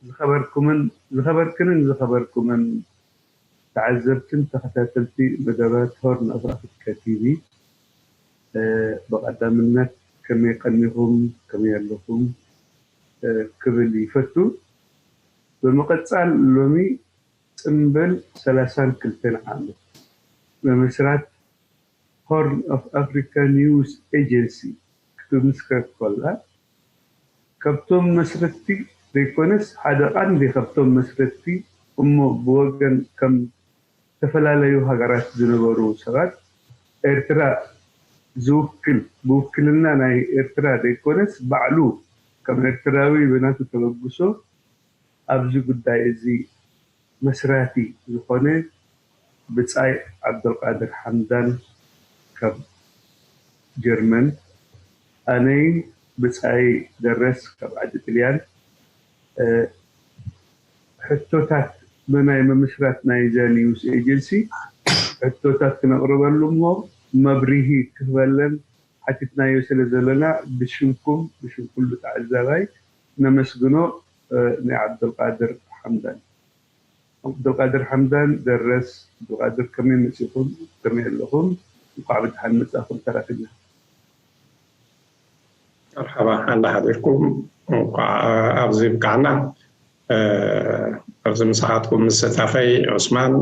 ዝኸበርኩምን ዝኸበርክንን ዝኸበርኩምን ተዓዘብትን ተኸታተልቲ መደባት ሆርን ኦፍ ኣፍሪካ ቲቪ፣ ብቐዳምነት ከመይ ቀኒኹም፣ ከመይ ኣለኹም ክብል ይፈቱ። ብምቕጻል፣ ሎሚ ጽምብል ሰላሳን ክልተን ዓመት ምምስራት ሆርን ኦፍ ኣፍሪካ ኒውስ ኤጀንሲ ክትምስከት ከላ፣ ካብቶም መስረትቲ ዘይኮነስ ሓደ ቀንዲ ካብቶም መስረትቲ እሞ ብወገን ከም ዝተፈላለዩ ሃገራት ዝነበሩ ሰባት ኤርትራ ዝውክል፣ ብውክልና ናይ ኤርትራ ዘይኮነስ ባዕሉ ከም ኤርትራዊ ብናቱ ተበግሶ ኣብዚ ጉዳይ እዚ መስራቲ ዝኾነ ብጻይ ዓብደልቃድር ሓምዳን ካብ ጀርመን፣ ኣነይ ብጻይ ደረስ ካብ ዓዲ ጥልያን፣ ሕቶታት ብናይ ምምስራት ናይዛ ኒውስ ኤጀንሲ ሕቶታት ክነቕርበሉ እሞ መብርሂ ክህበለን ሓቲትናዮ ስለ ዘለና ብሽምኩም ብሽም ኩሉ ተዓዛባይ ነመስግኖ። ንዓብደልቃድር ሓምዳን። ዓብደልቃድር ሓምዳን ደረስ። ዓብደልቃድር፣ ከመይ መጺኹም? ከመይ ኣለኹም? እንኳዕ ብድሓን መጻኹም። ተራኺብና። መርሓባ፣ ኣንዳ ሓዲርኩም እንኳዕ ኣብዚ ብቃዕና። ኣብዚ ምሳኻትኩም ምስታፈይ ዑስማን፣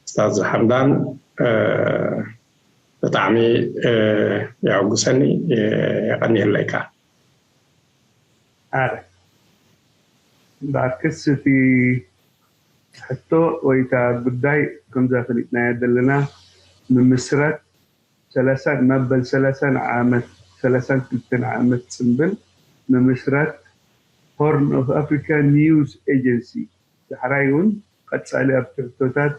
ኡስታዝ ሓምዳን፣ ብጣዕሚ የዕጉሰኒ። የቐንየለይካ። ኣረ፣ እምበኣርክስ እቲ ሕቶ ወይ እታ ጉዳይ ከምዛ ፈሊጥናያ ዘለና፣ ምምስራት ሰላሳን መበል ሰላሳን ዓመት፣ ሰላሳን ክልተን ዓመት ጽምብል ምምስራት ሆርን ኦፍ ኣፍሪካ ኒውስ ኤጀንሲ፣ ዳሕራይ እውን ቀጻሊ ኣብቲ ሕቶታት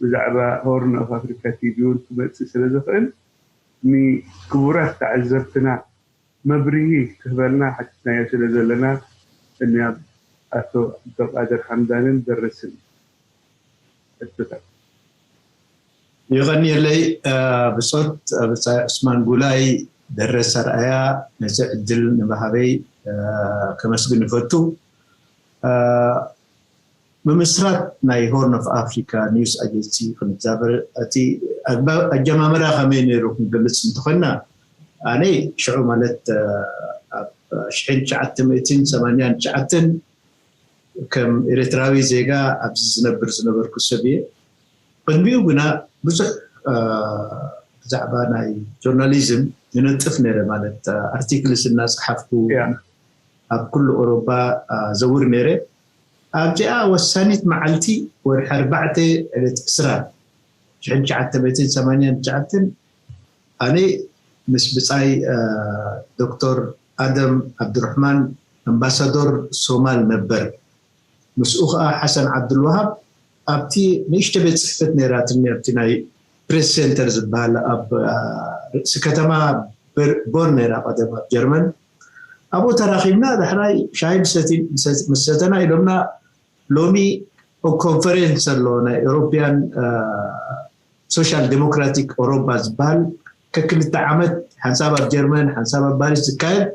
ብዛዕባ ሆርን ኦፍ ኣፍሪካ ቲቪ እውን ክመጽእ ስለ ዝኽእል፣ ንክቡራት ተዓዘብትና መብርሂ ክህበልና ሓቲትናዮ ስለ ዘለና፣ እኒኣብ ኣቶ ዓብደልቃድር ሓምዳንን ደረስን ሕቶታት። የቐንየለይ። ብጾት ብጻይ ዑስማን ጉላይ፣ ደረስ ኣርኣያ፣ ነዚ ዕድል ንምሃበይ ከመስግን ይፈቱ። ምምስራት ናይ ሆርን ኦፍ ኣፍሪካ ኒውስ ኣጀንሲ ክንዛበር፣ እቲ ኣጀማምራ ከመይ ነይሩ ክንገልጽ እንተኾንና፣ ኣነ ሽዑ ማለት ኣብ ሽሕን ትሽዓተ ሚእትን ሰማንያን ትሽዓተን ከም ኤርትራዊ ዜጋ ኣብዚ ዝነብር ዝነበርኩ ሰብ እየ። ቅድሚኡ ግና ብዙሕ ብዛዕባ ናይ ጆርናሊዝም ይነጥፍ ነይረ፣ ማለት ኣርቲክልስ እናፀሓፍኩ ኣብ ኩሉ ኦሮባ ዘውር ነይረ። ኣብዚኣ ወሳኒት መዓልቲ ወርሒ ኣርባዕተ ዕለት ዕስራ ሽሕን ትሽዓተ ሚእትን ሰማንያን ትሽዓተን ኣነ ምስ ብጻይ ዶክተር ኣደም ዓብዱራሕማን ኣምባሳዶር ሶማል ነበር፣ ምስኡ ኸዓ ሓሰን ዓብዱልዋሃብ ኣብቲ ንእሽተ ቤት ጽሕፈት ነይራትኒ ኣብቲ ናይ ፕሬስ ሴንተር ዝበሃል ኣብ ርእሲ ከተማ ቦን ነይራ ቀደም ኣብ ጀርመን። ኣብኡ ተራኺብና ዳሕራይ ሻሂ ምስ ሰተና ኢሎምና ሎሚ ኮንፈረንስ ኣሎ ናይ ኤሮፒያን ሶሻል ዴሞክራቲክ ኦሮባ ዝበሃል ከክልተ ዓመት ሓንሳብ ኣብ ጀርመን ሓንሳብ ኣብ ባሪስ ዝካየድ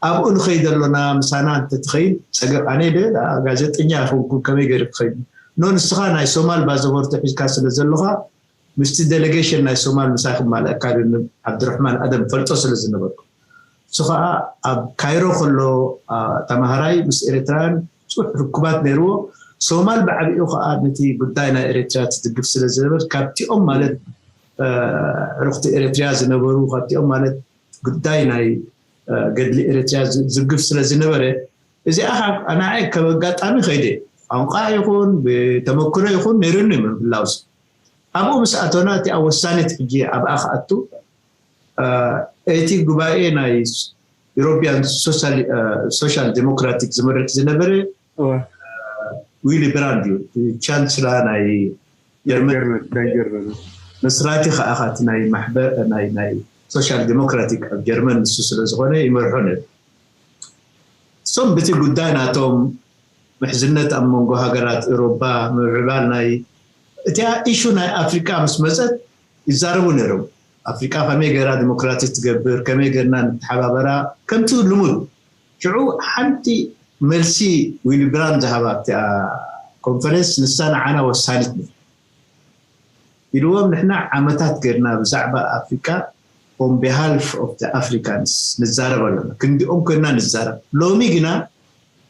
ኣብኡ ንኸይድ ኣሎና ምሳና እንተትኸይድ ጸገም ኣነ ደ ጋዜጠኛ ይኸውን ከመይ ገይሩ ክኸይድ ኖ ንስኻ ናይ ሶማል ባዘቦርተ ሒዝካ ስለ ዘለኻ ምስቲ ዴሌጌሽን ናይ ሶማል ምሳይ ክማልአካ ድብል ዓብድራሕማን ኣደም ፈልጦ ስለ ዝነበርኩ እሱ ከዓ ኣብ ካይሮ ከሎ ተማሃራይ ምስ ኤርትራውያን ብዙሕ ርኩባት ነይርዎ። ሶማል ብዓቢኡ ከዓ ነቲ ጉዳይ ናይ ኤርትራ ትድግፍ ስለ ዝነበረት ካብቲኦም ማለት ዕሩኽቲ ኤርትርያ ዝነበሩ ካብቲኦም ማለት ጉዳይ ናይ ገድሊ ኤርትርያ ዝዝግብ ስለ ዝነበረ እዚኣ ንዓይ ከም ኣጋጣሚ ከይደ ቋንቋ ይኹን ብተመክሮ ይኹን ነይሩኒ ምብላውስ ኣብኡ ምስ ኣቶና እቲ ኣወሳኒት ሕጂ ኣብኣ ክኣቱ እቲ ጉባኤ ናይ European social democratic ዝመርሕ ዝነበረ ዊሊ ብራንድ እዩ ቻንስላ ናይ ጀርመን መስራቲ ከዓ ካቲ ናይ ማሕበር ናይ ናይ social democratic ኣብ ጀርመን ንሱ ስለ ዝኾነ ይመርሖ ነሩ እሶም ብቲ ጉዳይ ናቶም ምሕዝነት ኣብ መንጎ ሃገራት ኤሮባ ምምዕባል ናይ እቲኣ ኢሹ ናይ ኣፍሪቃ ምስ መፀት ይዛረቡ ነይሮም ኣፍሪቃ ከመይ ገይራ ዲሞክራሲ ትገብር ከመይ ገርና ንተሓባበራ ከምቲ ልሙድ ሽዑ ሓንቲ መልሲ ዊሊ ብራንድ ዝሃባ ኣብቲኣ ኮንፈረንስ ንሳ ንዓና ወሳኒት ነር ኢልዎም ንሕና ዓመታት ገርና ብዛዕባ ኣፍሪቃ on behalf of the Africans ንዛረብ ኣለና ክንዲኦም ኮይና ንዛረብ ሎሚ ግና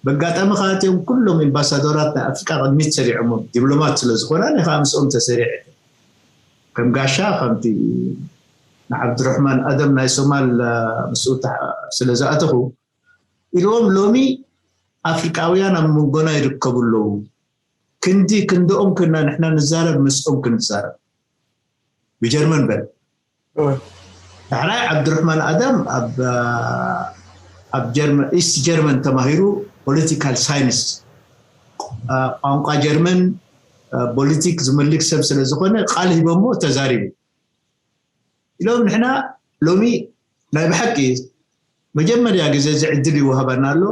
በጋጣሚ ከኣትዮም ኩሎም ኤምባሳዶራት ናይ ኣፍሪቃ ቅድሚት ሰሪዖሞም ዲፕሎማት ስለ ዝኾና ናይ ከዓ ምስኦም ተሰሪዐ ከም ጋሻ ከምቲ ንዓብድረሕማን ኣደም ናይ ሶማል ምስኡ ስለ ዝኣተኹ ኢልዎም ሎሚ ኣፍሪቃውያን ኣብ መንጎና ይርከቡ ኣለዉ ክንዲ ክንድኦም ክና ንሕና ንዛረብ ምስኦም ክንዛረብ ብጀርመን በል ዳሕራይ ዓብድርሕማን ኣዳም ኣብ ኣብ ጀርመን ኢስት ጀርመን ተማሂሩ ፖለቲካል ሳይንስ ቋንቋ ጀርመን ፖለቲክ ዝመልክ ሰብ ስለ ዝኾነ ቃል ሂቦሞ ተዛሪቡ ኢሎም ንሕና ሎሚ ናይ ብሓቂ መጀመርያ ግዜ እዚ ዕድል ይወሃበና ኣሎ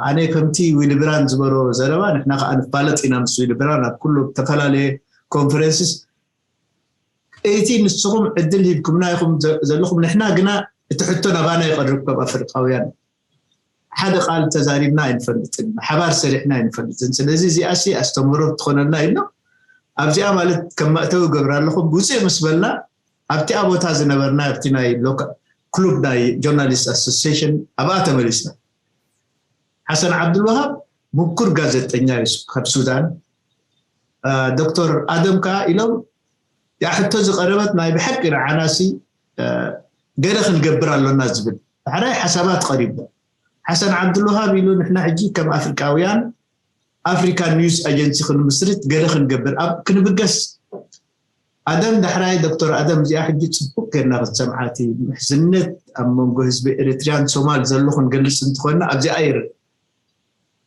ኣነ ከምቲ ዊልብራን ዝበሮ ዘረባ ንሕና ከዓ ንፋለጥ ኢና ምስ ዊልብራን ኣብ ኩሉ ዝተፈላለየ ኮንፈረንስስ እቲ ንስኹም ዕድል ሂብኩምና ኢኹም ዘለኹም ንሕና ግና እቲ ሕቶ ናባና ይቐርብ ከም ኣፍሪቃውያን ሓደ ቃል ተዛሪብና ኣይንፈልጥን ሓባር ሰሪሕና ኣይንፈልጥን ስለዚ እዚኣሲ ኣስተምህሮ ትኾነልና ኢልና ኣብዚኣ ማለት ከም መእተዊ ገብራ ኣለኹም ውፅእ ምስ በልና ኣብቲኣ ቦታ ዝነበርና ኣብቲ ናይ ክሉብ ናይ ጆርናሊስት ኣሶሲሽን ኣብኣ ተመሊስና ሓሰን ዓብዱልዋሃብ ምኩር ጋዜጠኛ እዩ ካብ ሱዳን ዶክተር ኣደም ከዓ ኢሎም ያ ሕቶ ዝቀረበት ናይ ብሓቂ ንዓናሲ ገለ ክንገብር ኣሎና ዝብል ዳሕራይ ሓሳባት ቀሪቡ ሓሰን ዓብዱልዋሃብ ኢሉ ንሕና ሕጂ ከም ኣፍሪቃውያን ኣፍሪካ ኒውስ ኣጀንሲ ክንምስርት ገለ ክንገብር ኣብ ክንብገስ ኣደም ዳሕራይ ዶክተር ኣደም እዚኣ ሕጂ ፅቡቅ ገርና ክትሰምዓቲ ምሕዝነት ኣብ መንጎ ህዝቢ ኤሪትሪያን ሶማል ዘሎ ክንገልፅ እንትኾንና ኣብዚኣ ይርእ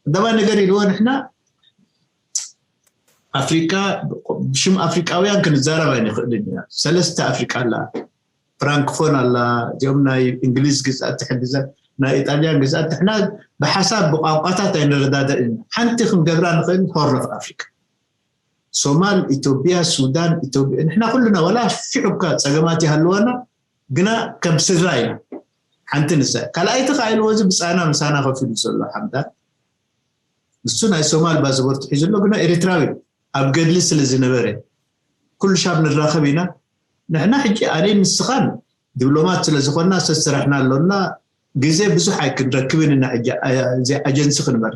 ቀዳማይ ነገር ኢልዎ ንሕና ኣፍሪቃ ብሽም ኣፍሪቃውያን ክንዛረብ ኣይንኽእልን ኢና ሰለስተ ኣፍሪቃ ኣላ ፍራንክፎን ኣላ እዚኦም ናይ እንግሊዝ ግዝኣት ትሕግዘ ናይ ኢጣልያን ግዝኣት ንሕና ብሓሳብ ብቋንቋታት ኣይንረዳደእ ኢና ሓንቲ ክንገብራ ንኽእል ሆርን ኦፍ ኣፍሪካ ሶማል ኢትዮጵያ ሱዳን ኢትዮጵያ ንሕና ኩልና ወላ ሽዑካ ፀገማት ይሃለወና ግና ከም ስድራ ኢና ሓንቲ ንሳ ካልኣይቲ ከዓ ኢልዎ እዚ ብፃና ምሳና ከፊሉ ዘሎ ሓምዳን ንሱ ናይ ሶማል ባስፖርት ሒዙ ኣሎ ግና ኤርትራዊ ኣብ ገድሊ ስለ ዝነበረ ኩሉ ሻብ ንራኸብ ኢና ንሕና ሕጂ ኣነይ ንስኻን ዲፕሎማት ስለ ዝኾንና ሰስራሕና ኣሎና ግዜ ብዙሕ ኣይክንረክብን ኢና ሕጂ እዚ ኣጀንሲ ክንበር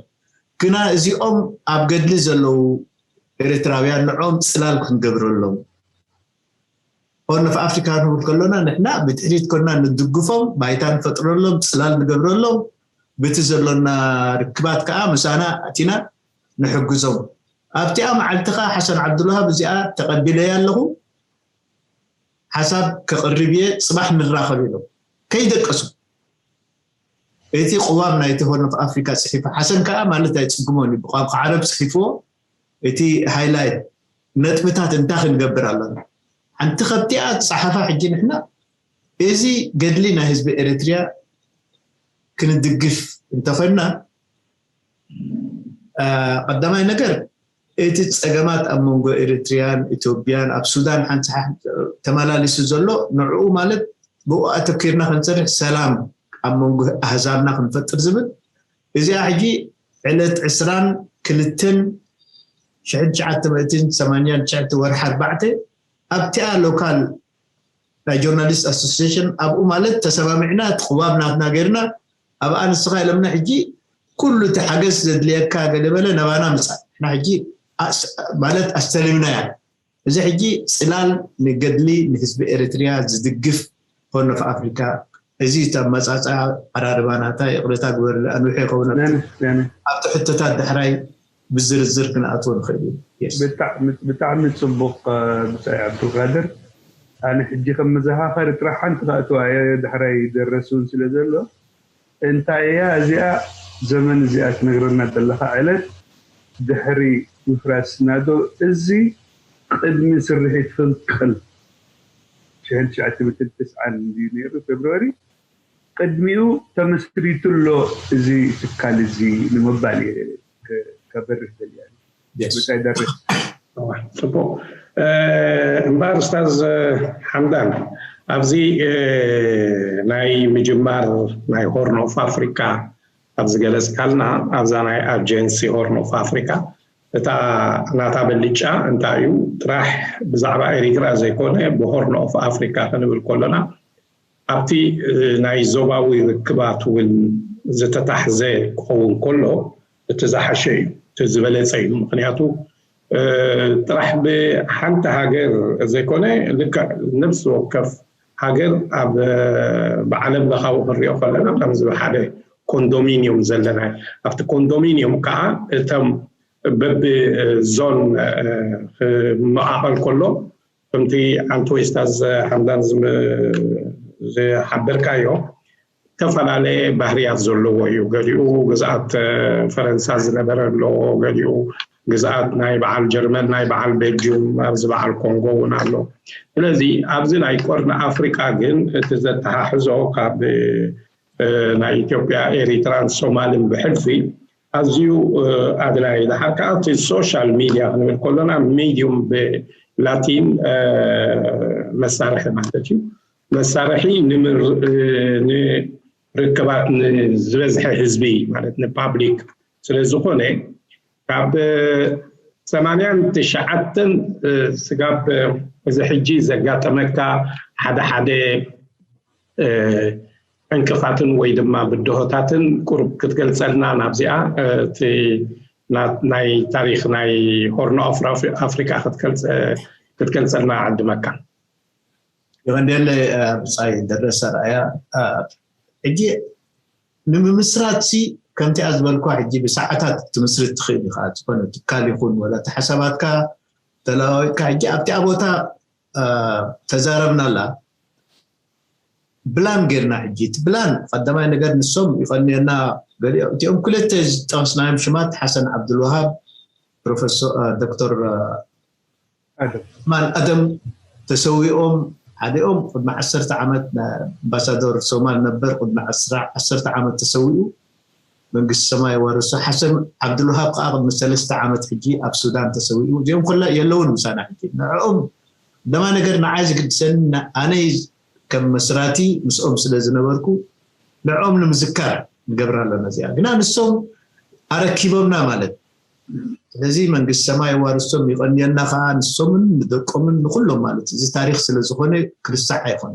ግና እዚኦም ኣብ ገድሊ ዘለዉ ኤርትራውያን ንዕኦም ፅላል ክንገብረሎም ሆርን ኦፍ ኣፍሪካ ክንብል ከሎና ንሕና ብድሕሪት ኮና ንድግፎም ባይታ ንፈጥረሎም ፅላል ንገብረሎም ብቲ ዘሎና ርክባት ከዓ ምሳና ኣቲና ንሕግዞም ኣብቲኣ መዓልቲ ከዓ ሓሰን ዓብዱልዋሃብ እዚኣ ተቀቢለያ ኣለኹ ሓሳብ ከቅርብ እየ ፅባሕ ንራኸብ ኢሎም ከይደቀሱ እቲ ቅዋም ናይቲ ሆርን ኦፍ ኣፍሪካ ፅሒፉ ሓሰን ከዓ ማለት ኣይፅግሞን እዩ ብቋንቋ ዓረብ ፅሒፍዎ እቲ ሃይላይት ነጥብታት እንታይ ክንገብር ኣለና ሓንቲ ከብቲኣ ፀሓፋ ሕጂ ንሕና እዚ ገድሊ ናይ ህዝቢ ኤርትርያ ክንድግፍ እንተኾንና ቀዳማይ ነገር እቲ ፀገማት ኣብ መንጎ ኤርትርያን ኢትዮጵያን ኣብ ሱዳን ሓንቲ ተመላሊሱ ዘሎ ንዕኡ ማለት ብኡ ኣተኪርና ክንሰርሕ ሰላም ኣብ መንጎ ኣህዛብና ክንፈጥር ዝብል እዚኣ ሕጂ ዕለት ዕስራን ክልተን ሽሕን ትሽዓተ ሚእትን ሰማንያን ትሽዓተ ወርሒ ኣርባዕተ ኣብቲኣ ሎካል ናይ ጆርናሊስት ኣሶሲሽን ኣብኡ ማለት ተሰማሚዕና እቲ ቅዋም ናትና ገይርና ኣብኣ ንስኻ ኢሎምና ሕጂ ኩሉ እቲ ሓገዝ ዘድልየካ ገለበለ ናባና ምፃእ ንሕና ሕጂ ማለት ኣስተሊምናያ እዚ ሕጂ ጽላል ንገድሊ ንህዝቢ ኤርትርያ ዝድግፍ ሆርን ኦፍ ኣፍሪካ፣ እዚ እቲ ኣመጻጽኣ ኣራርባ ናታ ይቕሬታ ግበርለ ኣንውሑ ይኸውን። ኣብቲ ሕቶታት ዳሕራይ ብዝርዝር ክንኣትዎ ንኽእል እዩ። ብጣዕሚ ጽቡቕ። ብጻይ ዓብዱልቃድር፣ ኣነ ሕጂ ከም መዘኻኸሪ ጥራሕ ሓንቲ ክኣትዋ እየ፣ ዳሕራይ ደረስ እውን ስለ ዘሎ። እንታይ እያ እዚኣ ዘመን እዚኣ ትነግረና ዘለኻ ዕለት ድሕሪ ምፍራስ ናቶ እዚ ቅድሚ ስርሒት ፍንቅል ሽሕን ትሽዓተ ሚእትን ተስዓን እዩ ነይሩ ፌብርዋሪ ቅድሚኡ ተመስሪቱ ኣሎ እዚ ትካል እዚ ንምባል እየ ከበርህ ደልያ። ብጻይ ደርስ ጽቡቕ። እምበኣር ኡስታዝ ሓምዳን፣ ኣብዚ ናይ ምጅማር ናይ ሆርን ኦፍ ኣፍሪካ ኣብ ዝገለጽካልና፣ ኣብዛ ናይ ኣጀንሲ ሆርን ኦፍ ኣፍሪካ እታ ናታ ብልጫ እንታይ እዩ ጥራሕ ብዛዕባ ኤሪትራ ዘይኮነ ብሆርን ኦፍ ኣፍሪካ ክንብል ከለና ኣብቲ ናይ ዞባዊ ርክባት እውን ዝተታሕዘ ክኸውን ከሎ እቲ ዝሓሸ እዩ፣ እቲ ዝበለፀ እዩ። ምክንያቱ ጥራሕ ብሓንቲ ሃገር ዘይኮነ ልክዕ ነብሲ ወከፍ ሃገር ኣብ ብዓለም ለኻዊ ክንሪኦ ከለና ከምዚ ሓደ ኮንዶሚኒየም ዘለና ኣብቲ ኮንዶሚኒየም ከዓ እቶም በቢ ዞን ክመቓቐል ከሎ ከምቲ ኣንቶይስታዝ ሓምዳን ዝሓበርካዮ ዝተፈላለየ ባህርያት ዘለዎ እዩ። ገሊኡ ግዝኣት ፈረንሳ ዝነበረ ኣሎ፣ ገሊኡ ግዝኣት ናይ በዓል ጀርመን፣ ናይ በዓል ቤልጅዩም፣ ኣብዚ በዓል ኮንጎ እውን ኣሎ። ስለዚ ኣብዚ ናይ ቆርኒ ኣፍሪቃ ግን እቲ ዘተሓሕዞ ካብ ናይ ኢትዮጵያ፣ ኤሪትራን ሶማልን ብሕልፊ ኣዝዩ ኣድላይ። ደሓር ከዓ እቲ ሶሻል ሚድያ ክንብል ከሎና ሚድዩም ብላቲን መሳርሒ ማለት እዩ። መሳርሒ ንርክባት ንዝበዝሐ ህዝቢ ማለት ንፓብሊክ ስለ ዝኾነ ካብ ሰማንያን ትሽዓተን ስጋብ እዚ ሕጂ ዘጋጠመካ ሓደ ሓደ ዕንቅፋትን ወይ ድማ ብድሆታትን ቁሩብ ክትገልፀልና ናብዚኣ ናይ ታሪክ ናይ ሆርን ኦፍ ኣፍሪካ ክትገልፀልና ዕድመካ። ይቐንደለ ብፃይ ደረሰ ርኣያ ሕጂ ንምምስራት ሲ ከምቲኣ ዝበልኳ ሕጂ ብሰዓታት ትምስርት ትኽእል ኢኻ። ዝኾነ ትካል ይኹን ወላ እቲ ሓሳባትካ ተለዋወጥካ ሕጂ ኣብቲኣ ቦታ ተዛረብናላ ብላን ጌርና ሕጂ እቲ ብላን ቀዳማይ ነገር ንሶም ይቐንየና ገሊኦም እቲኦም ክልተ ዝጠቐስናዮም ሽማት ሓሰን ዓብዱልዋሃብ ፕሮፌሰር ዶክተር ማን ኣደም ተሰዊኦም ሓደኦም ቅድሚ ዓሰርተ ዓመት ኣምባሳደር ሶማል ነበር ቅድሚ ዓሰርተ ዓመት ተሰዊኡ መንግስቲ ሰማይ ዋረሶ ሓሰን ዓብዱልውሃብ ከዓ ቅድሚ ሰለስተ ዓመት ሕጂ ኣብ ሱዳን ተሰዊኡ እዚኦም ኮላ የለውን ምሳና ሕጂ ንዕኦም ደማ ነገር ንዓይ ዝግድሰኒ ኣነይ ከም መስራቲ ምስኦም ስለ ዝነበርኩ ንዕኦም ንምዝካር ንገብራ ኣለና እዚኣ ግና ንሶም ኣረኪቦምና ማለት ስለዚ መንግስቲ ሰማይ ዋርስቶም ይቐንየልና ከዓ ንሶምን ንደቆምን ንኩሎም ማለት እዚ ታሪክ ስለ ዝኾነ ክርስታዕ ኣይኮነ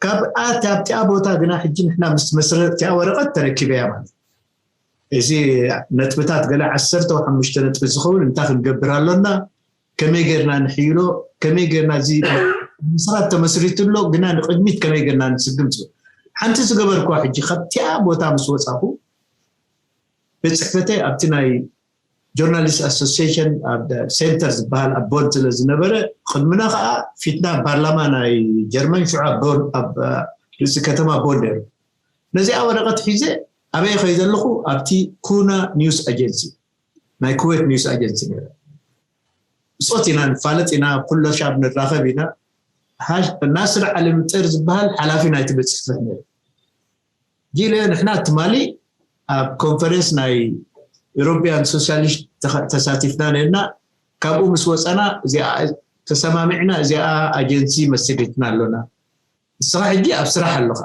ካብ ኣብቲኣ ቦታ ግና ሕጂ ንሕና ምስ መስረቲኣ ወረቐት ተረኪበያ ማለት እዚ ነጥብታት ገለ ዓሰርተ ሓሙሽተ ነጥቢ ዝኸውን እንታይ ክንገብር ኣሎና ከመይ ጌርና ንሕይሎ ከመይ ጌርና እዚ ምስራት ተመስሪቱ ኣሎ ግና ንቅድሚት ከመይ ጌርና ንስግም ፅ ሓንቲ ዝገበርኳ ሕጂ ካብቲኣ ቦታ ምስ ወፃኹ ቤት ፅሕፈተይ ኣብቲ ናይ ጆርናሊስት ኣሶሲሽን ኣብ ሴንተር ዝበሃል ኣብ ቦን ስለ ዝነበረ ቅድምና ከዓ ፊትና ፓርላማ ናይ ጀርመን ሽዑ ኣብ ርእሲ ከተማ ቦን ነሩ ነዚኣ ወረቐት ሒዘ ኣበይ ከይ ዘለኹ ኣብቲ ኩና ኒውስ ኣጀንሲ ናይ ኩዌት ኒውስ ኣጀንሲ ነረ ብፆት ኢና ንፋለጥ ኢና ኩሎ ሻብ ንራኸብ ኢና ናስር ዓሊ ምጥር ዝበሃል ሓላፊ ናይቲ ቤት ፅሕፈት ነረ ጊለ ንሕና ትማሊ ኣብ ኮንፈረንስ ናይ ኢሮፒያን ሶሻሊስት ተሳቲፍና ነርና ካብኡ ምስ ወፀና ተሰማሚዕና እዚኣ ኣጀንሲ መስሪትና ኣሎና ንስኻ ሕጂ ኣብ ስራሕ ኣለኻ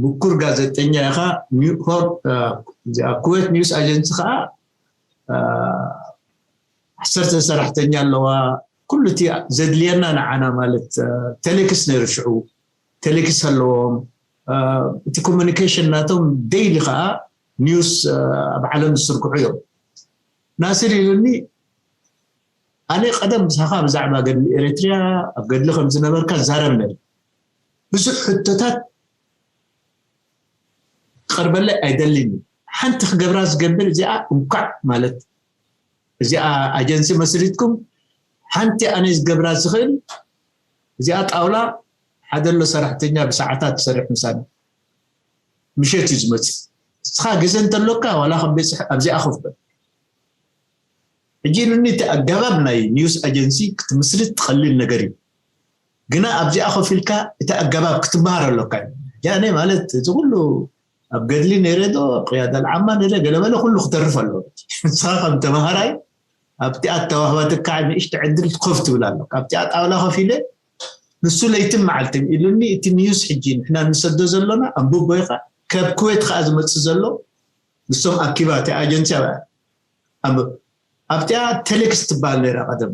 ምኩር ጋዜጠኛ ኢኻ ኩዌት ኒውስ ኣጀንሲ ከዓ ዓሰርተ ሰራሕተኛ ኣለዋ ኩሉ እቲ ዘድልየና ንዓና ማለት ቴሌክስ ነይሩ ሽዑ ቴሌክስ ኣለዎም እቲ ኮሚኒኬሽን ናቶም ዴይሊ ከዓ ኒውስ ኣብ ዓለም ዝስርግሑ እዮም ናስር ኢሉኒ ኣነ ቀደም ምሳኻ ብዛዕባ ገድሊ ኤርትርያ፣ ኣብ ገድሊ ከም ዝነበርካ ዛረብ ነይረ። ብዙሕ ሕቶታት ክቐርበለይ ኣይደልን። ሓንቲ ክገብራ ዝገብር እዚኣ እንኳዕ ማለት፣ እዚኣ ኣጀንሲ መስሪትኩም ሓንቲ ኣነ ዝገብራ ዝኽእል እዚኣ ጣውላ፣ ሓደ ኣሎ ሰራሕተኛ ብሰዓታት ትሰርሕ ምሳና፣ ምሸት እዩ ዝመጽእ። ንስኻ ግዜ እንተሎካ ዋላ ከም ቤት ጽሕፈት ኣብዚኣ ኮፍ በል። ሕጂ ኢሉኒ እቲ ኣገባብ ናይ ኒውስ ኣጀንሲ ክትምስርት ትቐልል ነገር እዩ። ግና ኣብዚኣ ኮፍ ኢልካ እቲ ኣገባብ ክትመሃር ኣሎካ እዩ። ያኔ ማለት እዚ ኩሉ ኣብ ገድሊ ነይረ ዶ፣ ኣብ ቅያዳ ልዓማ ነይረ፣ ገለመለ ኩሉ ክተርፍ ኣለዎ። ንስኻ ከም ተምሃራይ ኣብቲ ኣተዋህባትካ ንእሽቶ ዕድል ኮፍ ትብል ኣሎ። ካብቲ ጣውላ ኮፍ ኢለ ንሱ ለይትን መዓልትን ኢሉኒ፣ እቲ ኒውስ ሕጂ ንሕና ንሰዶ ዘሎና ኣንብቦ ኢኻ፣ ካብ ኩዌት ከኣ ዝመጽእ ዘሎ ንሶም ኣኪባ እቲ ኣጀንሲ ኣብ-፣ ኣብ-፣ ኣብቲኣ ቴሌክስ ትበሃል ነይራ ቀደም።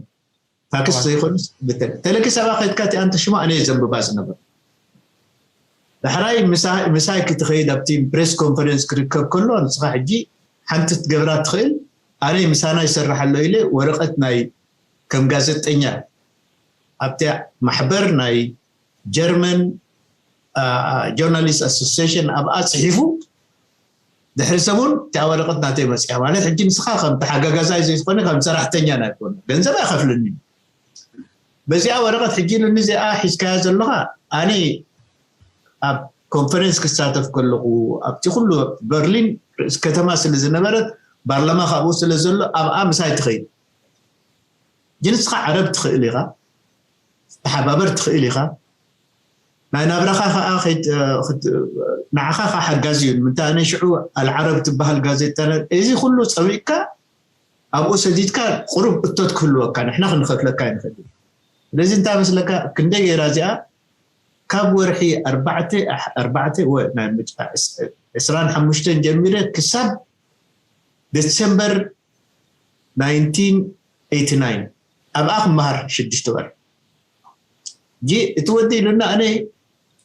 ፋክስ ዘይኮንስ ብተ-፣ ቴሌክስ ኣብኣ ከድካ እቲኣ እንተ ሽማ ኣነ እየ ዘንብባ ዝነበር። ዳሕራይ ምሳ-፣ ምሳይ ክትኸይድ ኣብቲ ፕሬስ ኮንፈረንስ ክርከብ ከሎ ንስኻ ሕጂ ሓንቲ ትገብራ ትኽእል፣ ኣነ ምሳና ይሰርሕ ኣሎ ኢለ ወረቐት ናይ ከም ጋዜጠኛ ኣብቲ ማሕበር ናይ ጀርመን ጆርናሊስት ኣሶሲሽን ኣብኣ ጽሒፉ ድሕሪ ሰሙን እቲኣ ወረቐት ናተይ መጽያ። ማለት ሕጂ ንስኻ ከም ተሓጋጋዛይ ዘይኮነ ከም ሰራሕተኛ ናይ ኮነ ገንዘብ ኣይኸፍልኒ። በዚኣ ወረቐት ሕጂ ኢሉኒ እዚኣ ሒዝካያ ዘለኻ ኣነ ኣብ ኮንፈረንስ ክሳተፍ ከለኹ ኣብቲ ኩሉ በርሊን ርእሲ ከተማ ስለ ዝነበረት ባርላማ ካብኡ ስለ ዘሎ ኣብኣ ምሳይ ትኸይድ። ግን ንስኻ ዓረብ ትኽእል ኢኻ፣ ትተሓባበር ትኽእል ኢኻ። ናይ ናብራኻ ኸዓ ኸይት-፣ ኽት-፣ ንዓኻ ኸዓ ሓጋዚ እዩ። ንምንታይ ኣነ ሽዑ ኣልዓረብ ትበሃል ጋዜጣ ነ-፣ እዚ ኩሉ ጸሚቕካ ኣብኡ ሰዲድካ ቁሩብ እቶት ክህልወካ ንሕና ክንኸፍለካ ኣይንኽእል። ስለዚ እንታይ መስለካ ክንደይ ገይራ እዚኣ ካብ ወርሒ ኣርባዕተ ኣሕ-፣ ኣርባዕተ ወ-፣ ናይ ምጭ-፣ ዕስ-፣ ዕስራን ሓሙሽተን ጀሚረ ክሳብ ዴሴምበር ናይንቲን ኤይቲ ናይን ኣብኣ ክመሃር ሽዱሽተ ወር። ጂ እቲ ወዲ ኢሉና ኣነ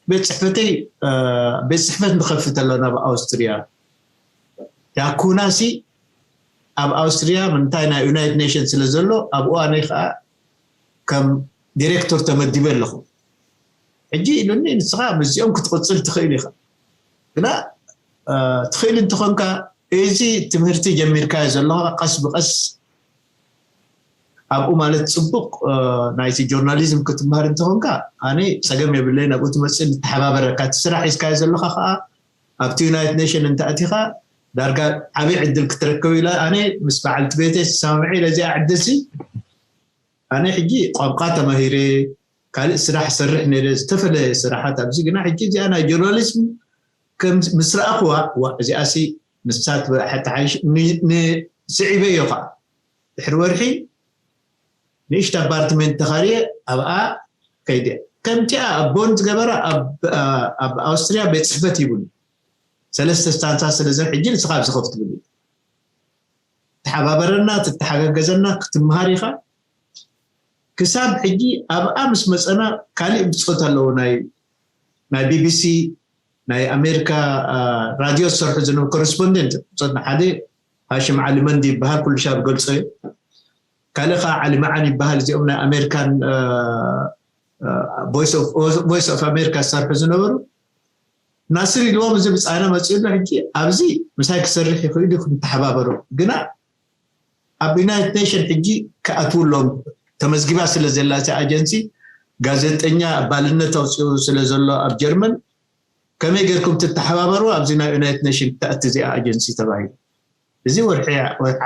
ቤት ጽሕፈተይ ቤት ጽሕፈት ንኸፍት ኣለና ኣብ ኣውስትርያ። ዳኩናሲ ኣብ ኣውስትርያ ምንታይ ናይ ዩናይትድ ኔሽን ስለ ዘሎ ኣብኡ ኣነ ከዓ ከም ዲሬክተር ተመዲበ ኣለኹ። ሕጂ ኢሉኒ ንስኻ ምስዚኦም ክትቕጽል ትኽእል ኢኻ፣ ግና ትኽእል እንተኾንካ እዚ ትምህርቲ ጀሚርካዮ ዘለኻ ቀስ ብቐስ ኣብኡ ማለት ጽቡቕ ናይቲ ጆርናሊዝም ክትምሃር እንተኾንካ ኣነ ጸገም የብለይን። ኣብኡ ትመጽእ ንተሓባበረካ። እቲ ስራሕ ሒዝካዮ ዘለኻ ከዓ ኣብቲ ዩናይትድ ኔሽን እንተኣቲኻ ዳርጋ ዓብዪ ዕድል ክትረክብ ኢለ ኣነ ምስ በዓልቲ ቤተይ ተሰማሚዐ ኢለ እዚኣ ዕድልሲ ኣነ ሕጂ ቋንቋ ተማሂረ ካልእ ስራሕ ሰርሕ ነይረ ዝተፈለየ ስራሓት ኣብዚ ግና ሕጂ እዚኣ ናይ ጆርናሊዝም ከም ምስ ረኣኽዋ ዋ እዚኣሲ ንሳ ትሓይሽ ንስዒበዮ ከዓ ድሕሪ ወርሒ ንእሽቶ ኣፓርትመንት ተኻርየ ኣብኣ ከይደ ከምቲኣ ኣብ ቦን ዝገበረ ኣብ ኣውስትርያ ቤት ፅሕፈት ሂቡኒ ሰለስተ ስታንሳ ስለዘን ሕጂ ንስኻ ኣብዚ ከፍ ትብል ተሓባበረና ትተሓጋገዘና ክትምሃር ኢኻ ክሳብ ሕጂ ኣብኣ ምስ መፀና ካሊእ ብፆት ኣለዎ ናይ ናይ ቢቢሲ ናይ ኣሜሪካ ራድዮ ዝሰርሑ ዝነበሩ ኮረስፖንደንት ብፆት ሓደ ሃሽም ዓሊ መንዲ ይበሃል ኩሉ ሻብ ገልፆ እዩ ካልእ ከዓ ዓሊ መዓን ይበሃል እዚኦም ናይ ኣሜሪካን ቮይስ ኦፍ ኣሜሪካ ዝሰርሑ ዝነበሩ ናስር ኢልዎም እዚ ብፃና መፅኡ ኣሎ ሕጂ ኣብዚ ምሳይ ክሰርሕ ይኽእል እዩ ክንተሓባበሩ ግና ኣብ ዩናይትድ ኔሽን ሕጂ ክኣትውሎም ተመዝጊባ ስለ ዘላ እቲ ኣጀንሲ ጋዜጠኛ ኣባልነት ኣውፅኡ ስለ ዘሎ ኣብ ጀርመን ከመይ ገርኩም ትተሓባበሩ ኣብዚ ናይ ዩናይትድ ኔሽን ትኣቲ እዚኣ ኣጀንሲ ተባሂሉ እዚ ወርሒ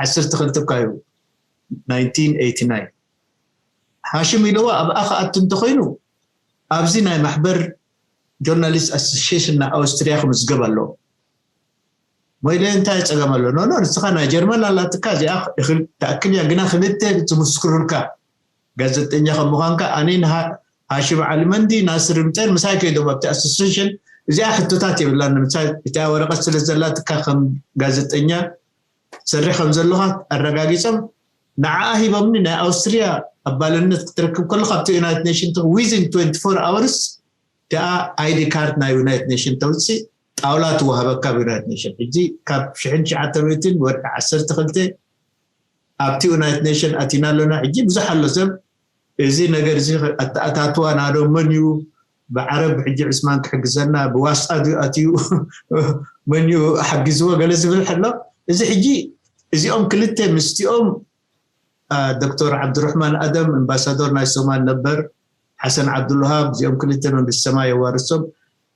ዓሰርተ ክልተ እኳ እዩ ናይንቲን ኤይቲ ናይን ሃሽም ኢለዎ ኣብኣ ክኣቱ እንተኮይኑ ኣብዚ ናይ ማሕበር ጆርናሊስት ኣሶሲሽን ናይ ኣውስትርያ ክምዝገብ ኣለዎ ሞይለ እንታይ ፀገም ኣሎ ኖኖ ንስኻ ናይ ጀርመን ኣላትካ እዚኣ ትኣክል እያ ግና ክልተ ዝምስክሩልካ ጋዜጠኛ ከም ምዃንካ ኣነ ሃሽም ዓሊ መንዲ ናስር ምፀር ምሳይ ከይዶም ኣብቲ ኣሶሲሽን እዚኣ ሕቶታት የብላን ንምሳይ እቲኣ ወረቀት ስለ ዘላትካ ከም ጋዜጠኛ ትሰርሕ ከም ዘለኻ ኣረጋጊፆም ንዓኣ ሂቦምኒ ናይ ኣውስትርያ ኣባልነት ክትረክብ ከሎ ካብቲ ዩናይትድ ኔሽን within twenty four hours ደኣ ኣይዲ ካርድ ናይ ዩናይትድ ኔሽን ተውፅእ ጣውላ ትወሃበካ ኣብ ዩናይትድ ኔሽን ሕጂ ካብ ሽሕን ትሽዓተ ሚእትን ወርሒ ዓሰርተ ክልተ ኣብቲ ዩናይትድ ኔሽን ኣቲና ኣለና። ሕጂ ብዙሕ ኣሎ ሰብ እዚ ነገር እዚ ኣተኣታትዋ ናዶ መን እዩ? ብዓረብ ሕጂ ዕስማን ክሕግዘና፣ ብዋስኣ ድዩ ኣትዩ? መን እዩ ሓጊዝዎ? ገለ ዝብል ሕሎ። እዚ ሕጂ እዚኦም ክልተ ምስቲኦም፣ ዶክተር ዓብዱራሕማን ኣደም ኣምባሳዶር ናይ ሶማል ነበር፣ ሓሰን ዓብዱልሃብ፣ እዚኦም ክልተ መንግስቲ ሰማይ የዋርሶም።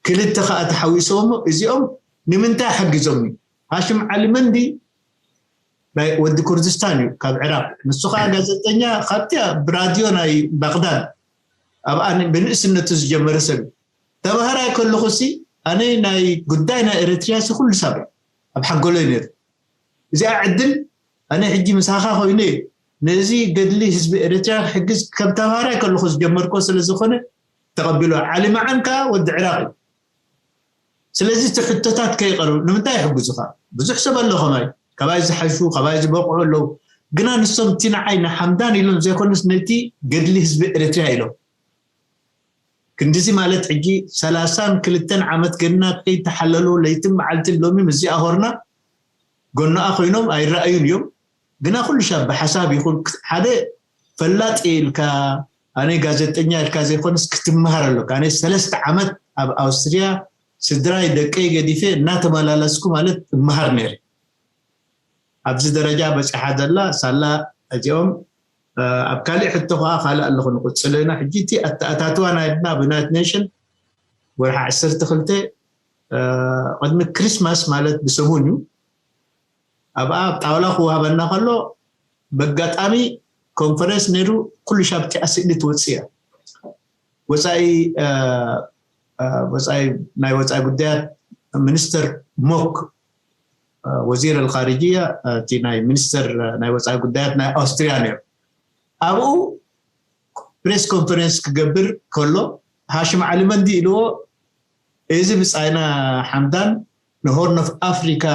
ክልተ ከዓ ተሓዊሶም እዚኦም ንምንታይ ሓጊዞም እዩ? ሃሽም ዓሊ መንዲ ናይ ወዲ ኩርድስታን እዩ፣ ካብ ዕራቅ። ንሱ ከዓ ጋዜጠኛ ካብቲ ብራድዮ ናይ ባቅዳድ ኣብኣ ብንእስነቱ ዝጀመረ ሰብ እዩ። ተባህራይ ከለኹ ሲ ኣነ ናይ ጉዳይ ናይ ኤርትርያ ሲ ኩሉ ሳብ ኣብ ሓንጎለይ ነይሩ። እዚኣ ዕድል ኣነ ሕጂ ምሳኻ ኮይነ ነዚ ገድሊ ህዝቢ ኤርትርያ ክሕግዝ ከም ተባህራይ ከለኹ ዝጀመርኮ ስለ ዝኾነ ተቐቢሎ። ዓሊ መዓን ከዓ ወዲ ዕራቕ እዩ። ስለዚ እቲ ሕቶታት ከይቀርብ ንምንታይ ይሕግዙኻ? ብዙሕ ሰብ ኣሎ ከማይ፣ ካባይ ዝሓሹ፣ ካባይ ዝበቕዑ ኣለዉ። ግና ንሶም እቲ ንዓይ ንሓምዳን ኢሎም ዘይኮኑስ ነቲ ገድሊ ህዝቢ ኤርትርያ ኢሎም። ክንድዚ ማለት ሕጂ ሰላሳን ክልተን ዓመት ገና ከይተሓለሉ ለይትን መዓልትን ሎሚ ምስዚኣ ሆርና ጎናኣ ኮይኖም ኣይረኣዩን እዮም። ግና ኩሉ ሻብ ብሓሳብ ይኹን ሓደ ፈላጥ ኢልካ ኣነ ጋዜጠኛ ኢልካ ዘይኮንስ ክትመሃር ኣለካ። ኣነ ሰለስተ ዓመት ኣብ ኣውስትርያ ስድራይ ደቀይ ገዲፈ እናተመላለስኩ ማለት እመሃር ነይረ። ኣብዚ ደረጃ በፂሓ ዘላ ሳላ እዚኦም ኣብ ካሊእ ሕቶ ከዓ ካልእ ኣለኹ ንቅፅሎ ኢና። ሕጂ እቲ ኣተኣታትዋ ናይድና ብዩናይትድ ኔሽን ወርሒ ዓሰርተ ክልተ ቅድሚ ክሪስማስ ማለት ብሰሙን እዩ። ኣብኣ ኣብ ጣውላ ክወሃበና ከሎ በጋጣሚ ኮንፈረንስ ነይሩ። ኩሉ ሻብ እቲኣ ስእሊ ትወፅእ እያ። ወፃኢ ወፃኢ ናይ ወፃኢ ጉዳያት ሚኒስተር ሞክ ወዚር ኣልኻርጅያ እቲ ናይ ሚኒስተር ናይ ወፃኢ ጉዳያት ናይ ኣውስትሪያ ነይሩ። ኣብኡ ፕሬስ ኮንፈረንስ ክገብር ከሎ ሃሽም ዓሊ መንዲ ኢልዎ እዚ ብፃይና ሓምዳን ንሆርን ኦፍ ኣፍሪካ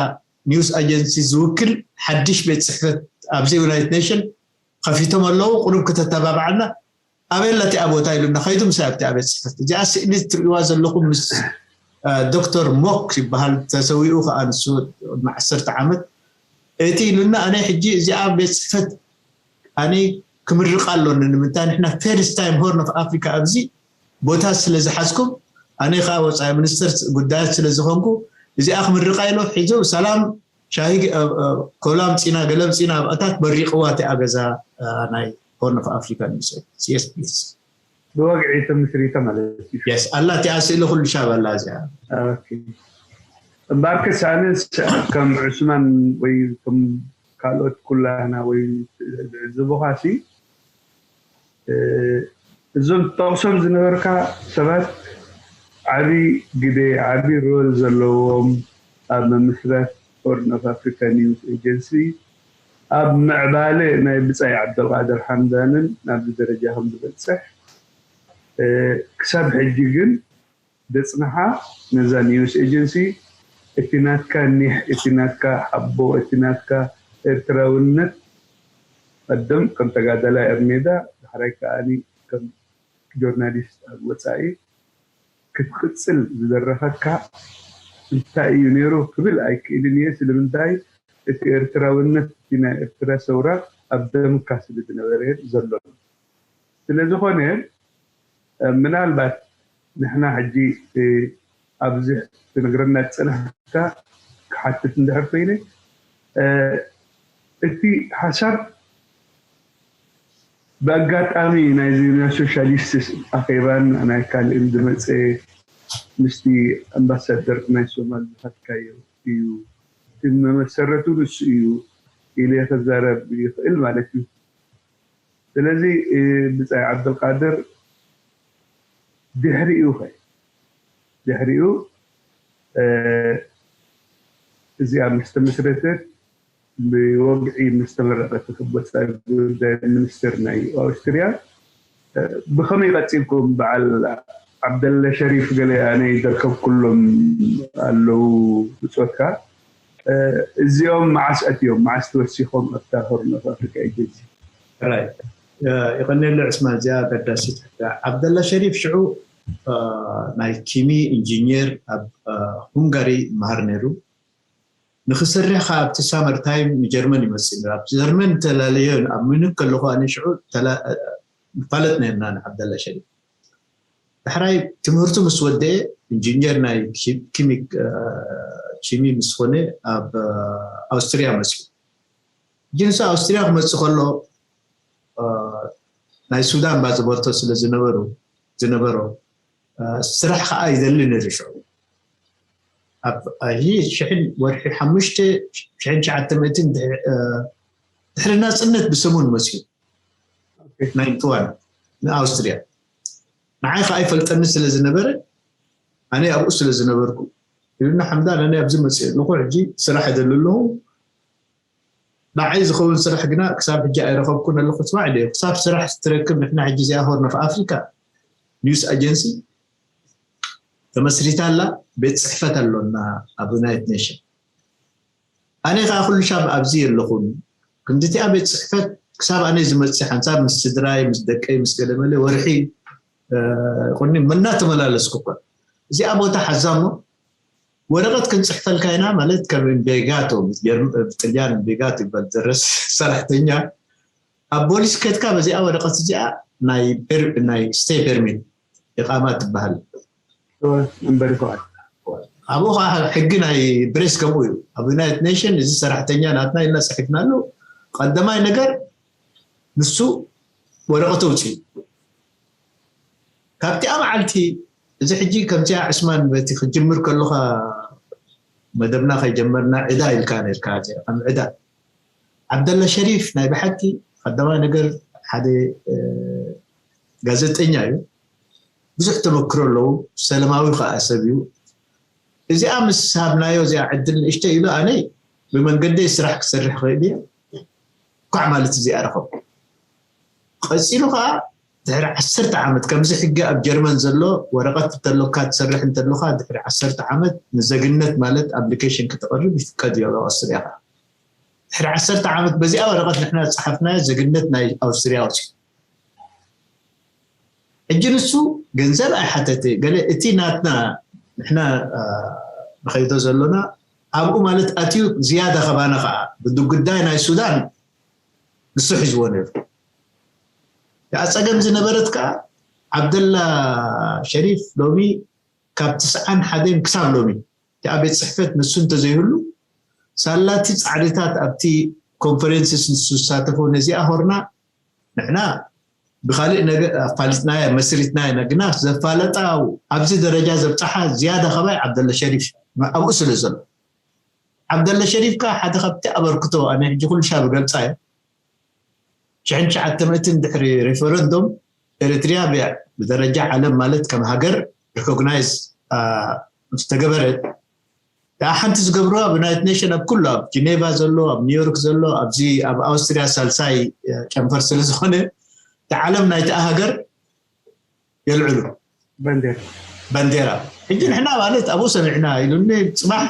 ኒውስ ኣጀንሲ ዝውክል ሓድሽ ቤት ፅሕፈት ኣብዚ ዩናይትድ ኔሽን ከፊቶም ኣለዉ፣ ቁሩብ ክተተባብዓና ኣበይ ኣላ እቲኣ ቦታ ኢሉና ከይዱ ምሳይ ኣብቲ ቤት ፅሕፈት። እዚኣ ስእሊ ትርእይዋ ዘለኹም ምስ ዶክተር ሞክ ይበሃል፣ ተሰዊኡ ከዓ ንሱ ቅድሚ ዓሰርተ ዓመት እቲ ኢሉና። ኣነ ሕጂ እዚኣ ቤት ፅሕፈት ኣነ ክምርቃ ኣሎኒ። ንምንታይ ንሕና ፈርስት ታይም ሆርን ኦፍ ኣፍሪካ ኣብዚ ቦታ ስለ ዝሓዝኩም ኣነ ከዓ ወፃኢ ሚኒስተር ጉዳያት ስለ ዝኾንኩ እዚኣ ክምርቃ ኢሎ ሒዞ ሰላም ሻሂ ኮላ ምፂና ገለ ምፂና ኣብኣታት በሪቅዋ እቲኣ ገዛ ናይ ሆርን ኦፍ ኣፍሪካ ኒውስ ኤጀንሲ። የስ ፕሊዝ። ብወግዒ ተምስሪተ ማለት እዩ። የስ ኣላ እቲኣ ስእሊ ኩሉ ሻብ ኣላ እዚኣ። እምበኣርከስ ኣነስ ከም ዑስማን ወይ ከም ካልኦት ኩላህና ወይ ዝዕዝቡኻ ሲ እዞም ትጠቕሶም ዝነበርካ ሰባት ዓቢ ግደ ዓቢ ሮል ዘለዎም ኣብ ምምስራት ሆርን ኦፍ ኣፍሪካ ኒውስ ኤጀንሲ ኣብ ምዕባለ ናይ ብጻይ ዓብደልቃድር ሓምዳንን ናብዚ ደረጃ ከም ዝበጽሕ ክሳብ ሕጂ ግን ደጽንሓ ነዛ ኒውስ ኤጀንሲ እቲ ናትካ ኒሕ እቲ ናትካ ሓቦ እቲ ናትካ ኤርትራውነት ቀደም ከም ተጋዳላይ ኣብ ሜዳ ዳሕራይ ከኣ ከም ጆርናሊስት ኣብ ወጻኢ ክትቅጽል ዝደረኸካ እንታይ እዩ ነይሩ ክብል ኣይክእልን እየ። ስለምንታይ እቲ ኤርትራውነት እቲ ናይ ኤርትራ ሰውራ ኣብ ደምካ ስለ ዝነበረ ዘሎ ስለ ዝኾነ ምናልባት ንሕና ሕጂ ኣብዚ ትነግረና ዝጸናሕካ ክሓትት እንድሕር ኮይነ እቲ ሓሳብ ብኣጋጣሚ ናይዚ ናይ ሶሻሊስትስ ኣኼባን ናይ ካልእን ዝመፀ ምስቲ ኣምባሳደር ናይ ሶማል ዝኸድካዮ እዩ። እቲ መመሰረቱ ንሱ እዩ ኢለ ክዛረብ ይኽእል ማለት እዩ። ስለዚ ብጻይ ዓብደልቃድር ድሕሪኡ ኸ ድሕሪኡ እዚኣ ምስ ተመስረተት ብወግዒ ምስ ተመረቐት ወፃኢ ጉዳይ ሚኒስትር ናይ ኣውስትርያ ብኸመይ ቀፂልኩም በዓል ዓብደለ ሸሪፍ ገለ ኣነ ይደርከብ ኩሎም ኣለዉ ብፆትካ እዚኦም መዓስ ኣትዮም መዓስ ተወሲኾም ኣብታ ሆርን ኦፍ ኣፍሪካ ኤጀንሲ ይቐነለ ዕስማን እዚኣ ኣገዳሲት ሕቶ ዓብደላ ሸሪፍ ሽዑ ናይ ኪሚ ኢንጂኒየር ኣብ ሁንጋሪ ይመሃር ነይሩ ንክሰርሕ ካብ ኣብቲ ሳመር ታይም ንጀርመን ይመፅእ ነይሩ። ኣብ ጀርመን ተላለዮ ኣብ ሚኒክ ከለኹ ኣነ ሽዑ ተላ- ንፋለጥ ነርና ንዓብደላ ሸሪፍ። ዳሕራይ ትምህርቱ ምስ ወደአ ኢንጂኒየር ናይ ኪ- ኪሚክ እ፣ ኪሚ ምስ ኾነ ኣብ እ፣ ኣውስትሪያ መፅኡ። ሕጂ ንሱ ኣውስትሪያ ክመፅእ ከሎ እ፣ ናይ ሱዳን ባዝቦርቶ ስለ ዝነበሩ ዝነበሮ እ፣ ስራሕ ከዓ ይደሊ ነይሩ ሽዑ። ኣብ ሕጂ ሽሕን ወርሒ ሓሙሽተ ሽሕን ትሽዓተ ሚእትን ድሕ- እ፣ ድሕሪ ናፅነት ብሰሙን መፅኡ ናይንቲ ዋን ንኣውስትሪያ። ንዓይ ከዓ ይፈልጠኒ ስለ ዝነበረ ኣነ ኣብኡ ስለ ዝነበርኩ ኢሉና ሓምዳን ኣነ ኣብዚ መፅእ ኣለኹ ሕጂ ስራሕ ይደሊ ኣለኹ። ንዓይ ዝኸውን ስራሕ ግና ክሳብ ሕጂ ኣይረኸብኩን ኣለኹ። ስማዕ ድዮ ክሳብ ስራሕ ትረክብ ንሕና ሕጂ እዚኣ ሆርን ኦፍ ኣፍሪካ ኒውስ ኣጀንሲ ተመስሪታ ኣላ። ቤት ፅሕፈት ኣሎና ኣብ ዩናይትድ ኔሽን። ኣነ ከዓ ኩሉ ሻብ ኣብዚ የለኹን። ክንድቲኣ ቤት ፅሕፈት ክሳብ ኣነ ዝመፅእ ሓንሳብ ምስ ስድራይ ምስ ደቀይ ምስ ገለመለ ወርሒ ቁኒ መና ተመላለስኩ እኳ። እዚኣ ቦታ ሓዛሞ ወረቐት ክንፅሕፈልካ ኢና ማለት ከም ኢንቬጋቶ ብጥልያን ኢንቬጋቶ ይበል ደረስ ሰራሕተኛ ኣብ ቦሊስ ከድካ በዚኣ ወረቐት እዚኣ ናይ በር- ናይ ስቴይ ፐርሚት ኢቃማ ትበሃል። እምበር ይከዋል። ኣብኡ ከዓ ሕጊ ናይ ብሬስ ከምኡ እዩ። ኣብ ዩናይትድ ኔሽን እዚ ሰራሕተኛ ናትና ኢልና ፅሒፍናሉ። ቀዳማይ ነገር ንሱ ወረቐት ኣውፅኡ። ካብቲኣ መዓልቲ እዚ ሕጂ ከምዚኣ ዕስማን በቲ ክጅምር ከለካ መደብና ከይጀመርና ዕዳ ኢልካ ነርካ እዚኣ ከም ዕዳ። ዓብደላ ሸሪፍ ናይ ብሓቂ ቀዳማይ ነገር ሓደ እ፣ ጋዜጠኛ እዩ። ብዙሕ ተመክሮ ኣለዎ። ሰላማዊ ከዓ ሰብ እዩ። እዚኣ ምስ ሃብናዮ እዚኣ ዕድል ንእሽተ ኢሉ ኣነ ብመንገደይ ስራሕ ክሰርሕ ክእል እየ። ኳዕ ማለት እዚኣ ረኸብኩ። ቀፂሉ ከዓ ድሕሪ ዓሰርተ ዓመት ከምዚ ሕጊ ኣብ ጀርመን ዘሎ ወረቐት እንተሎካ ትሰርሕ እንተሎካ ድሕሪ ዓሰርተ ዓመት ንዘግነት ማለት ኣፕሊኬሽን ክተቕርብ ይፍቀድ እዩ ኣብ ኣውስትሪያ ከዓ። ድሕሪ ዓሰርተ ዓመት በዚኣ ወረቐት ንሕና ዝፀሓፍናዮ ዘግነት ናይ ኣውስትሪያ ወፂኡ። ሕጂ ንሱ ገንዘብ ኣይሓተተ ገለ እቲ ናትና ንሕና አ፣ ንኸይዶ ዘሎና ኣብኡ ማለት ኣትዩ ዝያዳ ከባና ከዓ ብጉዳይ ናይ ሱዳን ንሱ ሒዝዎ ነይሩ። እቲኣ ፀገም ዝነበረት ከዓ ዓብደላ ሸሪፍ ሎሚ ካብ ትስዓን ሓደን ክሳብ ሎሚ እቲኣ ቤት ፅሕፈት ንሱ እንተዘይህሉ ሳላቲ ፃዕሪታት ኣብቲ ኮንፈረንስስ ንሱ ዝሳተፎ ነዚኣ ሆርና ንሕና ብካሊእ ነገር ኣፋሊጥናዮ መስሪትናዮ ነግና ዘፋለጣ ኣብዚ ደረጃ ዘብፃሓ ዝያዳ ከማይ ዓብደላ ሸሪፍ ኣብኡ ስለ ዘሎ ዓብደላ ሸሪፍ ከዓ ሓደ ካብቲ ኣበርክቶ ኣነ ሕጂ ኩሉ ሻብ ገልፃ እየ ሽሕን ትሽዓተ ሚእትን ድሕሪ ሬፈረንዱም ኤርትሪያ ብደረጃ ዓለም ማለት ከም ሃገር ሪኮግናይዝ ዝተገበረ ደኣ ሓንቲ ዝገብሮ ኣብ ዩናይትድ ኔሽን ኣብ ኩሉ ኣብ ጂኔቫ ዘሎ ኣብ ኒውዮርክ ዘሎ ኣብዚ ኣብ ኣውስትሪያ ሳልሳይ ጨንፈር ስለ ዝኾነ እቲ ዓለም ናይቲ ሃገር የልዕሉ ባንዴራ ባንዴራ ሕጂ ንሕና ማለት ኣብኡ ሰሚዕና ኢሉኒ ፅባሕ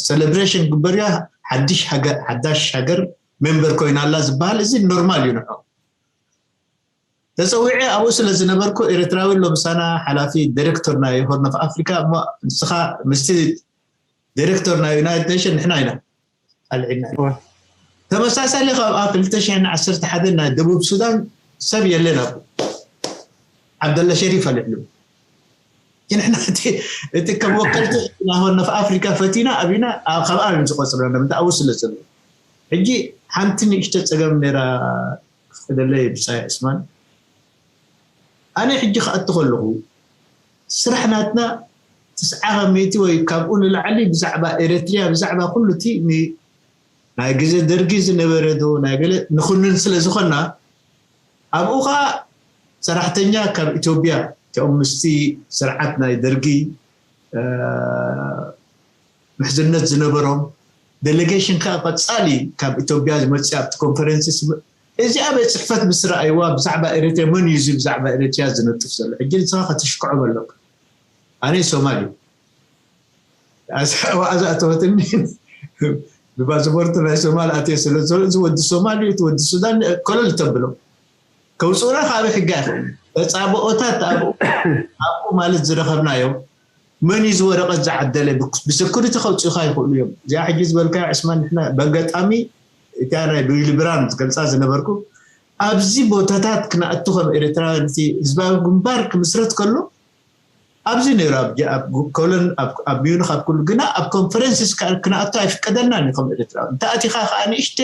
ሴሌብሬሽን ግበርያ ሓድሽ ሃገር ሓዳሽ ሃገር ሜምበር ኮይና ኣላ ዝበሃል እዚ ኖርማል እዩ ንዖ ተፀዊዐ ኣብኡ ስለ ዝነበርኩ ኤርትራዊ ኣሎ ምሳና ሓላፊ ዳይሬክተር ናይ ሆርን ኦፍ ኣፍሪካ እሞ ንስኻ ምስቲ ዳይሬክተር ናይ ዩናይትድ ኔሽን ንሕና ኢና ኣልዒልና ተመሳሳሊ ካብ ክልተ ሽሕን ዓሰርተ ሓደን ናይ ደቡብ ሱዳን ሰብ የለን ኣብኡ ዓብደላ ሸሪፍ ኣልዕሉ ንሕና እቲ ከም ወከልቲ ናይ ሆርን ኦፍ ኣፍሪካ ፈቲና ኣብና ካብ ኣብን ዝቆፅረና ምንታ ኣብኡ ስለ ዘሎ ሕጂ ሓንቲ ንእሽተ ፀገም ነይራ ክፍደለይ ብፃይ ዕስማን ኣነ ሕጂ ክኣቱ ከለኹ ስራሕ ናትና ትስዓ ከመይቲ ወይ ካብኡ ንላዕሊ ብዛዕባ ኤረትርያ ብዛዕባ ኩሉ እቲ ናይ ግዜ ደርጊ ዝነበረ ዶ ናይ ገለ ንኹንን ስለ ዝኾና ኣብኡ ከዓ ሰራሕተኛ ካብ ኢትዮጵያ እቲኦም ምስቲ ስርዓት ናይ ደርጊ ምሕዝነት ዝነበሮም ዴሌጌሽን ከዓ ቀፃሊ ካብ ኢትዮጵያ ዝመፅእ ኣብቲ ኮንፈረንስ እዚኣ ቤት ፅሕፈት ምስ ረኣይዋ ብዛዕባ ኤርትርያ መን እዩ እዚ ብዛዕባ ኤርትርያ ዝነጥፍ ዘሎ ሕጂ ንስኻ ከተሽክዖም ኣለካ ኣነ ሶማል እዩ ኣዛእተወትኒ ብፓስፖርት ናይ ሶማል ኣትየ ስለ ዘሎ እዚ ወዲ ሶማል እዩ እቲ ወዲ ሱዳን ኮለል ተብሎ ከውፅኡና ካብ ሕጊ ኣይኽእል ተፃብኦታት ኣብኡ ኣብኡ ማለት ዝረኸብናዮም መን እዩ ዝወረቐት ዝዓደለ? ብሰኩሪቲ ከውፅኡካ ይኽእሉ እዮም። እዚኣ ሕጂ ዝበልካዮ ዕስማን፣ ንሕና በጋጣሚ እቲኣ ናይ ቢሊ ብራንድ ዝገልፃ ዝነበርኩ ኣብዚ ቦታታት ክነኣቱ ከም ኤርትራውያን፣ እቲ ህዝባዊ ግንባር ክምስረት ከሎ ኣብዚ ነይሩ፣ ኣብ ኮሎን፣ ኣብ ሚዩኒክ፣ ኣብ ኩሉ። ግና ኣብ ኮንፈረንስስ ክንኣቱ ኣይፍቀደልናን እዩ ከም ኤርትራዊ። እንተ ኣቲኻ ከዓ ንእሽተ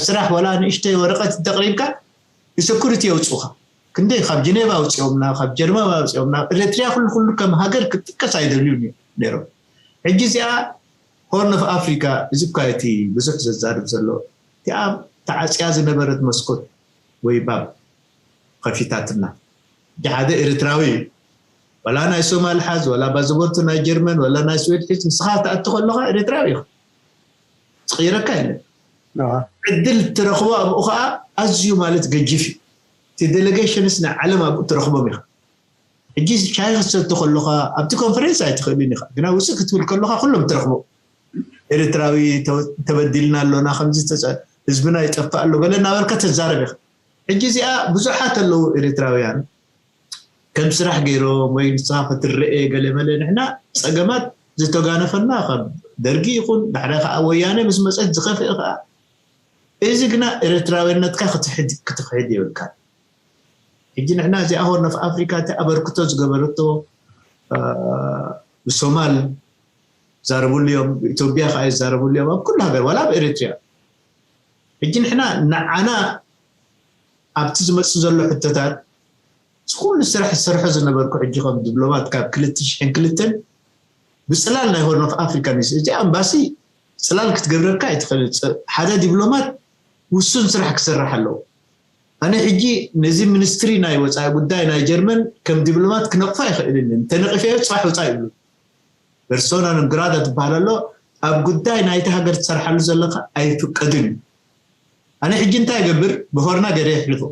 ስራሕ ዋላ ንእሽተ ወረቐት እንተቕሪብካ ንሰኩሪቲ የውፅኡኻ። ክንደይ ካብ ጀኔቫ ኣውፅኦምና፣ ካብ ጀርመን ኣውፅኦምና። ኤርትርያ ኩሉ ኩሉ ከም ሃገር ክትጥቀስ ኣይደልዩን እዮም ነይሮም። ሕጂ እዚኣ ሆርን ኦፍ ኣፍሪካ፣ እዚ እኳ እቲ ብዙሕ ዘዛርብ ዘሎ፣ እቲኣ ተዓፅያ ዝነበረት መስኮት ወይ ባብ ከፊታትና። ሕጂ ሓደ ኤርትራዊ እዩ፣ ዋላ ናይ ሶማል ሓዝ፣ ዋላ ባዘቦርት ናይ ጀርመን፣ ዋላ ናይ ስዌድ ሒዝ፣ ንስኻ ትኣቱ ከለኻ ኤርትራዊ ኢኻ። ዝቕይረካ የለን። ዕድል ትረኽቦ ኣብኡ ከዓ ኣዝዩ ማለት ገጅፍ እዩ። እቲ ዴሌጌሽንስ ናይ ዓለም ኣብኡ ትረኽቦም ኢኻ። ሕጂ ሻሂ ክትሰቲ ከለኻ ኣብቲ ኮንፈረንስ ኣይትኽእልን ኢኻ፣ ግና ውፅእ ክትብል ከለኻ ኩሎም ትረኽቦ። ኤርትራዊ ተበዲልና ኣሎና፣ ከምዚ ህዝብና ይጠፍእ ኣሎ በለ እናበልካ ተዛረብ ኢኻ። ሕጂ እዚኣ ብዙሓት ኣለዉ ኤርትራውያን ከም ስራሕ ገይሮም ወይ ንስኻ ክትረኤ ገለ መለ። ንሕና ፀገማት ዝተጋነፈና ካብ ደርጊ ይኹን ዳሕራይ ከዓ ወያነ ምስ መፀት ዝኸፍእ ከዓ። እዚ ግና ኤርትራውነትካ ክትክሕድ የብልካ። ሕጂ ንሕና እዚኣ ሆርን ኦፍ ኣፍሪካ እቲ ኣበርክቶ ዝገበረቶ ብሶማል ዛረብሉ እዮም፣ ብኢትዮጵያ ከዓ ይዛረብሉ እዮም፣ ኣብ ኩሉ ሃገር ዋላ ኣብ ኤርትርያ። ሕጂ ንሕና ንዓና ኣብቲ ዝመፅእ ዘሎ ሕቶታት እዚ ኩሉ ስራሕ ዝሰርሖ ዝነበርኩ ሕጂ ከም ዲፕሎማት ካብ ክልተ ሽሕን ክልተን ብፅላል ናይ ሆርን ኦፍ ኣፍሪካ ኒስ እዚ ኣምባሲ ፅላል ክትገብረካ ኣይትኽእል። ሓደ ዲፕሎማት ውሱን ስራሕ ክሰርሕ ኣለዎ። ኣነ ሕጂ ነዚ ሚኒስትሪ ናይ ወፃኢ ጉዳይ ናይ ጀርመን ከም ዲፕሎማት ክነቕፎ ኣይኽእልን። እንተነቒፈዮ ፅባሕ ወፃኢ ይብሉ። ፐርሶና ኖን ግራታ ትበሃል ኣሎ። ኣብ ጉዳይ ናይቲ ሃገር ትሰርሓሉ ዘለካ ኣይፍቀድን እዩ። ኣነ ሕጂ እንታይ ገብር ብሆርና ገይረ የሕልፎ።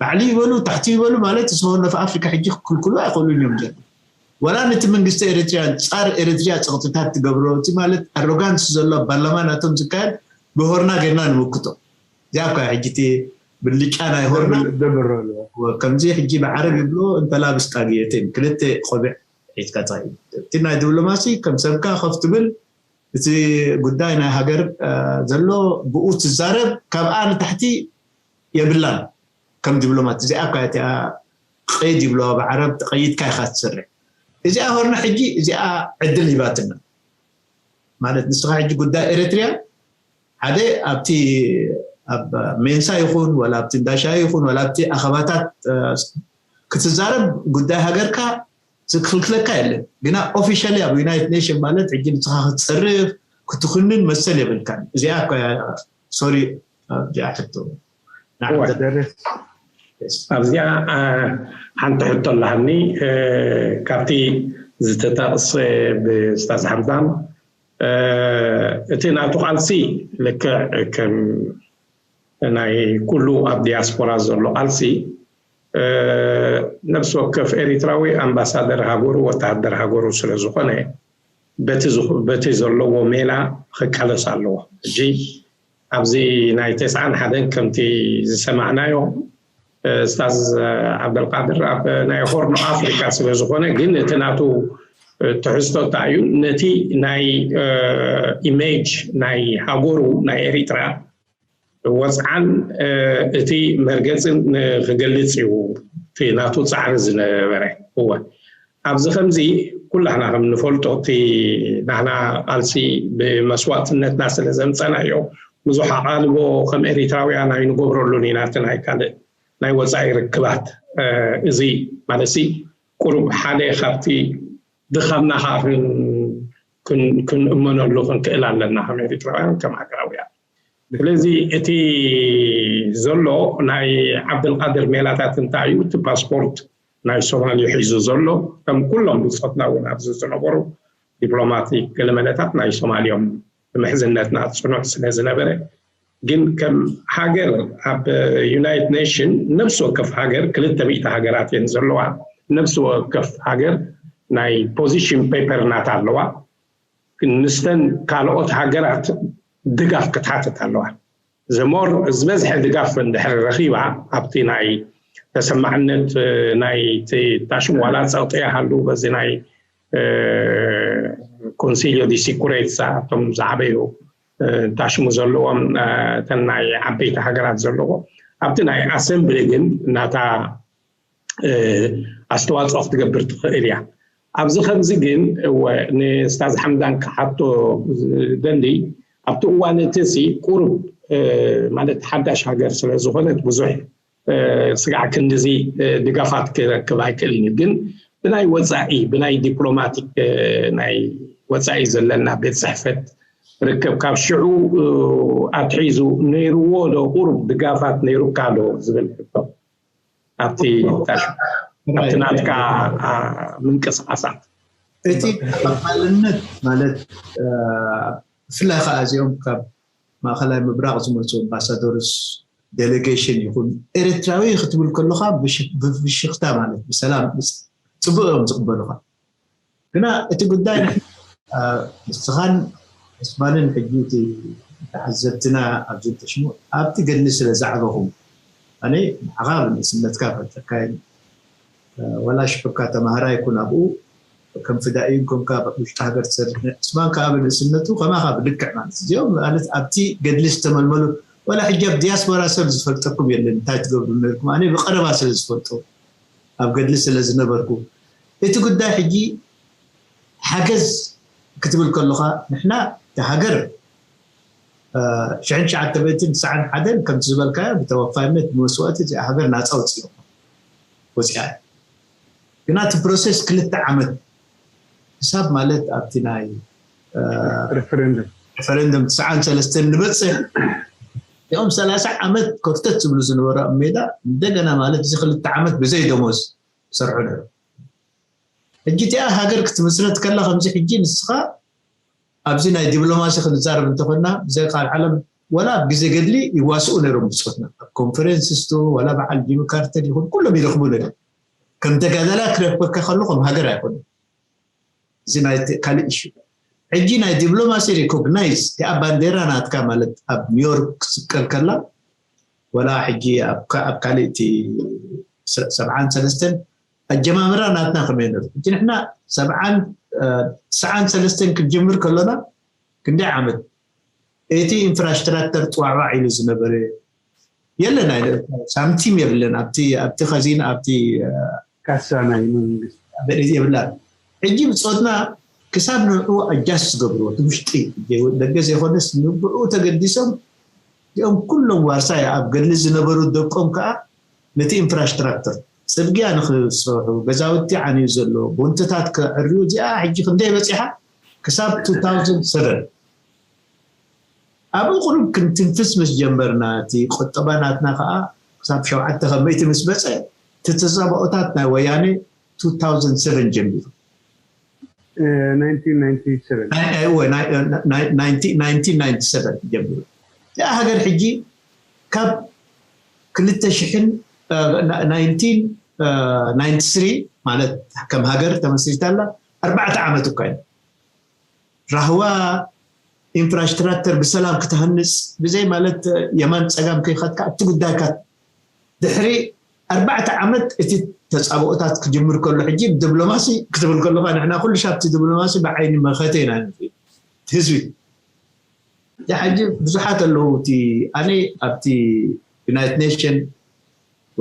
ላዕሊ ይበሉ ታሕቲ ይበሉ ማለት እዚ ሆርን ኦፍ ኣፍሪካ ሕጂ ክክልክሉ ኣይኽእሉን እዮም ጀርመን። ዋላ ነቲ መንግስቲ ኤርትርያ ፃር ኤርትርያ ፀቕጥታት ትገብሮ እቲ ማለት ኣሮጋንስ ዘሎ ኣብ ፓርላማ ናቶም ዝካየድ ብሆርና ገይርና ንምክቶ። እዚኣ እኳ ሕጂ እቲ ብልጫ ናይ ሆርና ከምዚ ሕጂ ብዓረብ ይብሎ እንተላብስ ጣግየትን ክልተ ቆቢዕ ሒዝካ ፃ እቲ ናይ ዲፕሎማሲ ከም ሰብካ ከፍ ትብል እቲ ጉዳይ ናይ ሃገር ዘሎ ብኡ ትዛረብ ካብኣ ንታሕቲ የብላን። ከም ዲፕሎማት እዚኣ እኳ እቲኣ ቀይድ ይብሎ ብዓረብ ተቐይድካ ኢኻ ትሰርሕ። እዚኣ ሆርና ሕጂ እዚኣ ዕድል ሂባትና ማለት ንስኻ ሕጂ ጉዳይ ኤርትርያ ሓደ ኣብቲ ኣብ ሜንሳ ይኹን ወላ ኣብቲ እንዳሻ ይኹን ወላ ኣብቲ ኣኸባታት ክትዛረብ ጉዳይ ሃገርካ ዝክልክለካ የለን። ግና ኦፊሻሊ ኣብ ዩናይትድ ኔሽን ማለት ሕጂ ንስኻ ክትፀርፍ ክትኹንን መሰል የብልካን። እዚኣ እኳ ሶሪ ኣብዚኣ ሕቶ ኣብዚኣ ሓንቲ ሕቶ ኣለሃኒ ካብቲ ዝተጠቕሰ ብስታዝ ሓምዛም እቲ ናቱ ቃልሲ ልክዕ ከም ናይ ኩሉ ኣብ ዲያስፖራ ዘሎ ቃልሲ ነብሲ ወከፍ ኤሪትራዊ ኣምባሳደር ሃገሩ ወተሃደር ሃገሩ ስለ ዝኾነ በቲ ዘለዎ ሜላ ክቃለስ ኣለዎ። ሕጂ ኣብዚ ናይ ተስዓን ሓደን ከምቲ ዝሰማዕናዮ ስታዝ ዓብደልቃድር ኣብ ናይ ሆርኖ ኣፍሪካ ስለ ዝኾነ ግን እቲ ናቱ ትሕዝቶ እንታይ እዩ ነቲ ናይ ኢሜጅ ናይ ሃገሩ ናይ ኤሪትራ ወፅዓን እቲ መርገፅን ክገልፅ እዩ እቲ ናቱ ፃዕሪ ዝነበረ። እወ ኣብዚ ከምዚ ኩላህና ከም ንፈልጦ እቲ ናህና ቃልሲ ብመስዋእትነትና ስለ ዘምፀናዮ ብዙሕ ኣቓልቦ ከም ኤሪትራውያን ኣይንገብረሉን ኢና እቲ ናይ ካልእ ናይ ወፃኢ ርክባት እዚ ማለት ቁሩብ ሓደ ካብቲ ድኻምና ከዓ ክንእመነሉ ክንክእል ኣለና ከም ኤሪትራውያን ከም ሃገራውያን። ስለዚ እቲ ዘሎ ናይ ዓብደልቃድር ሜላታት እንታይ እዩ እቲ ፓስፖርት ናይ ሶማሊ ሒዙ ዘሎ ከም ኩሎም ብፆትና እውን ኣብዚ ዝነበሩ ዲፕሎማቲክ ገለመለታት ናይ ሶማልዮም ብምሕዝነትና ፅኑዕ ስለ ዝነበረ ግን ከም ሃገር ኣብ ዩናይትድ ኔሽን ነብሲ ወከፍ ሃገር ክልተ ሚእቲ ሃገራት እየን ዘለዋ። ነብሲ ወከፍ ሃገር ናይ ፖዚሽን ፔፐር ናታ ኣለዋ። ንስተን ካልኦት ሃገራት ድጋፍ ክትሓትት ኣለዋ። ዘሞር ዝበዝሐ ድጋፍ እንድሕር ረኺባ ኣብቲ ናይ ተሰማዕነት ናይቲ ታሽም ዋላ ፀቕጢ ይሃሉ በዚ ናይ ኮንሲልዮ ዲ ሲኩሬትሳ እቶም ዝዓበዩ ታሽሙ ዘለዎም እተን ናይ ዓበይቲ ሃገራት ዘለዎ ኣብቲ ናይ ኣሰምብሊ ግን ናታ ኣስተዋፅኦ ክትገብር ትኽእል እያ። ኣብዚ ከምዚ ግን ንስታዝ ሓምዳን ክሓቶ ደሊ ኣብቲ እዋን እቲ ቁሩብ ማለት ሓዳሽ ሃገር ስለ ዝኾነት ብዙሕ ስጋዕ ክንድዚ ድጋፋት ክረክብ ኣይክእልን እዩ። ግን ብናይ ወፃኢ ብናይ ዲፕሎማቲክ ናይ ወፃኢ ዘለና ቤት ፅሕፈት ርከብ ካብ ሽዑ ኣትሒዙ ነይርዎ ዶ ቁሩብ ድጋፋት ነይሩካ ዶ ዝብል ሕቶ ኣብቲ ናትካ ምንቅስቃሳት እቲ ተቐባልነት ማለት ብፍላይ ከዓ እዚኦም ካብ ማእኸላይ ምብራቕ ዝመፁ ኣምባሳደርስ ዴሌጌሽን ይኹን ኤርትራዊ ክትብል ከለካ ብፍሽክታ ማለት ብሰላም ፅቡቅ እዮም ዝቅበሉካ። ግና እቲ ጉዳይ ንስኻን እስማንን ሕጂ እቲ ተዓዘብትና ኣብዚ ተሽሙ ኣብቲ ገድሊ ስለ ዘዕበኹም ኣነ ንዓኻ ብንእስነትካ ፈልጠካይ ዋላ ሽሕካ ተማሃራይ ይኩን ኣብኡ ከም ፍዳኢን ኮንካ ውሽጢ ሃገር ትሰርሕ እስማን ከዓ ብንእስነቱ ከማኻ ብልክዕ ማለት እዚኦም ማለት ኣብቲ ገድሊ ዝተመልመሉ ዋላ ሕጂ ኣብ ዲያስፖራ ሰብ ዝፈልጠኩም የለን እንታይ ትገብሩ ነርኩም ኣነ ብቀረባ ስለ ዝፈልጦ ኣብ ገድሊ ስለ ዝነበርኩ እቲ ጉዳይ ሕጂ ሓገዝ ክትብል ከለካ ንሕና እቲ ሃገር ሽሕን ትሽዓተ ሚእትን ትስዓን ሓደን ከምቲ ዝበልካዮ ብተወፋይነት ብመስዋእቲ እዚኣ ሃገር ናፃ ወፂኡ ወፂኣ ግና እቲ ፕሮሴስ ክልተ ዓመት ክሳብ ማለት ኣብቲ ናይ ሬፈረንደም ሬፈረንደም ትስዓን ሰለስተን ንበፅሕ እኦም ሰላሳ ዓመት ኮፍተት ዝብሉ ዝነበሩ ኣብ ሜዳ እንደገና ማለት እዚ ክልተ ዓመት ብዘይ ደሞዝ ሰርሑ ነሩ ሕጂ እቲኣ ሃገር ክትምስረት ከላ ከምዚ ሕጂ ንስኻ ኣብዚ ናይ ዲፕሎማሲ ክንዛረብ እንተኮንና ብዘይ ካልእ ዓለም ወላ ኣብ ግዜ ገድሊ ይዋስኡ ነሮም ብፆትና ኣብ ኮንፈረንስ ስቱ ወላ በዓል ጂሚ ካርተር ይኹን ኩሎም ይረኽቡ ነሮም ከም ተጋዳላ ክረክበካ ከሎ ከም ሃገር ኣይኮነ እዚ ናይ ካልእ ኢሹ ሕጂ ናይ ዲፕሎማሲ ሪኮግናይዝ እቲኣ ባንዴራ ናትካ ማለት ኣብ ኒውዮርክ ክስቀል ከላ ወላ ሕጂ ኣብ ካልእ እቲ ሰብዓን ሰለስተን ኣጀማምራ ናትና ከመይ ነሩ ሕጂ ንሕና ሰብዓን ትስዓን ሰለስተን ክንጅምር ከሎና ክንደይ ዓመት እቲ ኢንፍራስትራክተር ጥዋዕዋዕ ኢሉ ዝነበረ የለን ኣይነ ሳንቲም የብለን ኣብቲ ኣብቲ ከዚን ኣብቲ ካሳ ናይ መንግስቲ የብላ ሕጂ ብፆትና ክሳብ ንዕኡ ኣጃስ ዝገብርዎ እቲ ውሽጢ ደገ ዘይኮነስ ንብዕኡ ተገዲሶም እዚኦም ኩሎም ዋርሳይ ኣብ ገድሊ ዝነበሩ ደቆም ከዓ ነቲ ኢንፍራስትራክተር ፅርግያ ንክስርሑ ገዛውቲ ዓንዩ ዘሎ ቦንትታት ክዕርዩ እዚኣ ሕጂ ክንደይ በፂሓ ክሳብ two thousand seven ኣብኡ ቁሩብ ክንትንፍስ ምስ ጀመርና እቲ ቁጠባ ናትና ከዓ ክሳብ ሸውዓተ ከመይቲ ምስ በፀ እቲ ተፃባኦታት ናይ ወያኔ two thousand seven ጀሚሩ nineteen ninety-seven ጀሚሩ እዚኣ ሃገር ሕጂ ካብ ክልተ ሽሕን nineteen ninety-three ማለት ከም ሃገር ተመስሪታ ኣላ ኣርባዕተ ዓመት እኳ እዩ ራህዋ ኢንፍራስትራክተር ብሰላም ክትሃንፅ ብዘይ ማለት የማን ፀጋም ከይኸድካ ኣብቲ ጉዳይካ ድሕሪ ኣርባዕተ ዓመት እቲ ተፃብኦታት ክጅምር ከሎ ሕጂ ብዲፕሎማሲ ክትብል ከለካ ንሕና ኩሉ ሻብቲ ዲፕሎማሲ ብዓይኒ መኸተ ኢና ንርኢ ህዝቢ ሕጂ ብዙሓት ኣለዉ እቲ ኣነ ኣብቲ ዩናይትድ ኔሽን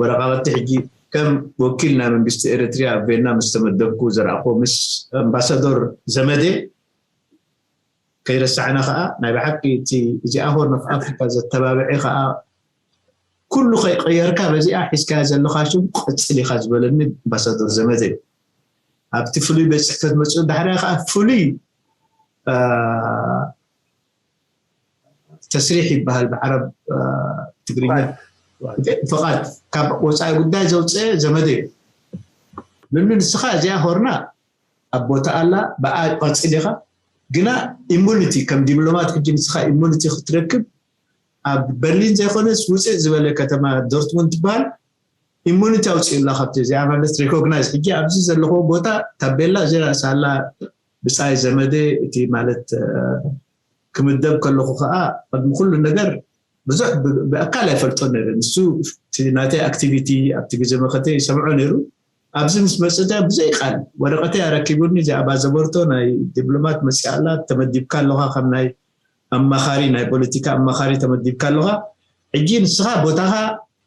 ወረቃቅቲ ሕጂ ከም ወኪል ናይ መንግስቲ ኤርትሪያ ኣብ ቬና ምስ ተመደብኩ ዝረኣኹ ምስ ኣምባሳዶር ዘመዴ ከይረሳዕና ከዓ ናይ ብሓቂ እቲ እዚኣ ሆርን ኦፍ ኣፍሪካ ዘተባብዐ ከዓ ኩሉ ከይቀየርካ በዚኣ ሒዝካያ ዘለካ ሽም ቀፅል ኢካ ዝበለኒ ኣምባሳዶር ዘመዴ ኣብቲ ፍሉይ ቤት ፅሕፈት መፅኡ ዳሕሪያ ከዓ ፍሉይ ተስሪሕ ይበሃል ብዓረብ ትግርኛ ፍቓድ ካብ ወፃኢ ጉዳይ ዘውፅአ ዘመደ እዩ ንሉ ንስኻ እዚኣ ሆርና ኣብ ቦታ ኣላ ብኣ ቀፅል ኢኻ ግና ኢሙኒቲ ከም ዲፕሎማት ሕጂ ንስኻ ኢሙኒቲ ክትረክብ ኣብ በርሊን ዘይኮነስ ውፅእ ዝበለ ከተማ ዶርትሙንድ ትበሃል ኢሙኒቲ ኣውፅኡላ ካብቲ እዚኣ ማለት ሪኮግናይዝ ሕጂ ኣብዚ ዘለኹ ቦታ ታቤላ እዚኣ ሳላ ብፃይ ዘመደ እቲ ማለት ክምደብ ከለኹ ከዓ ቅድሚ ኩሉ ነገር ብዙሕ ብኣካል ኣይፈልጦ ነረ ንሱ ናተይ ኣክቲቪቲ ኣብቲ ግዜ መኸተ ይሰምዖ ነይሩ። ኣብዚ ምስ መፅተ ብዘይ ቃል ወረቐተይ ኣረኪቡኒ። እዚኣ ባዘቦርቶ ናይ ዲፕሎማት መፅኣ ኣላ፣ ተመዲብካ ኣለኻ፣ ከም ናይ ኣማኻሪ፣ ናይ ፖለቲካ ኣማኻሪ ተመዲብካ ኣለኻ። ሕጂ ንስኻ ቦታኻ፣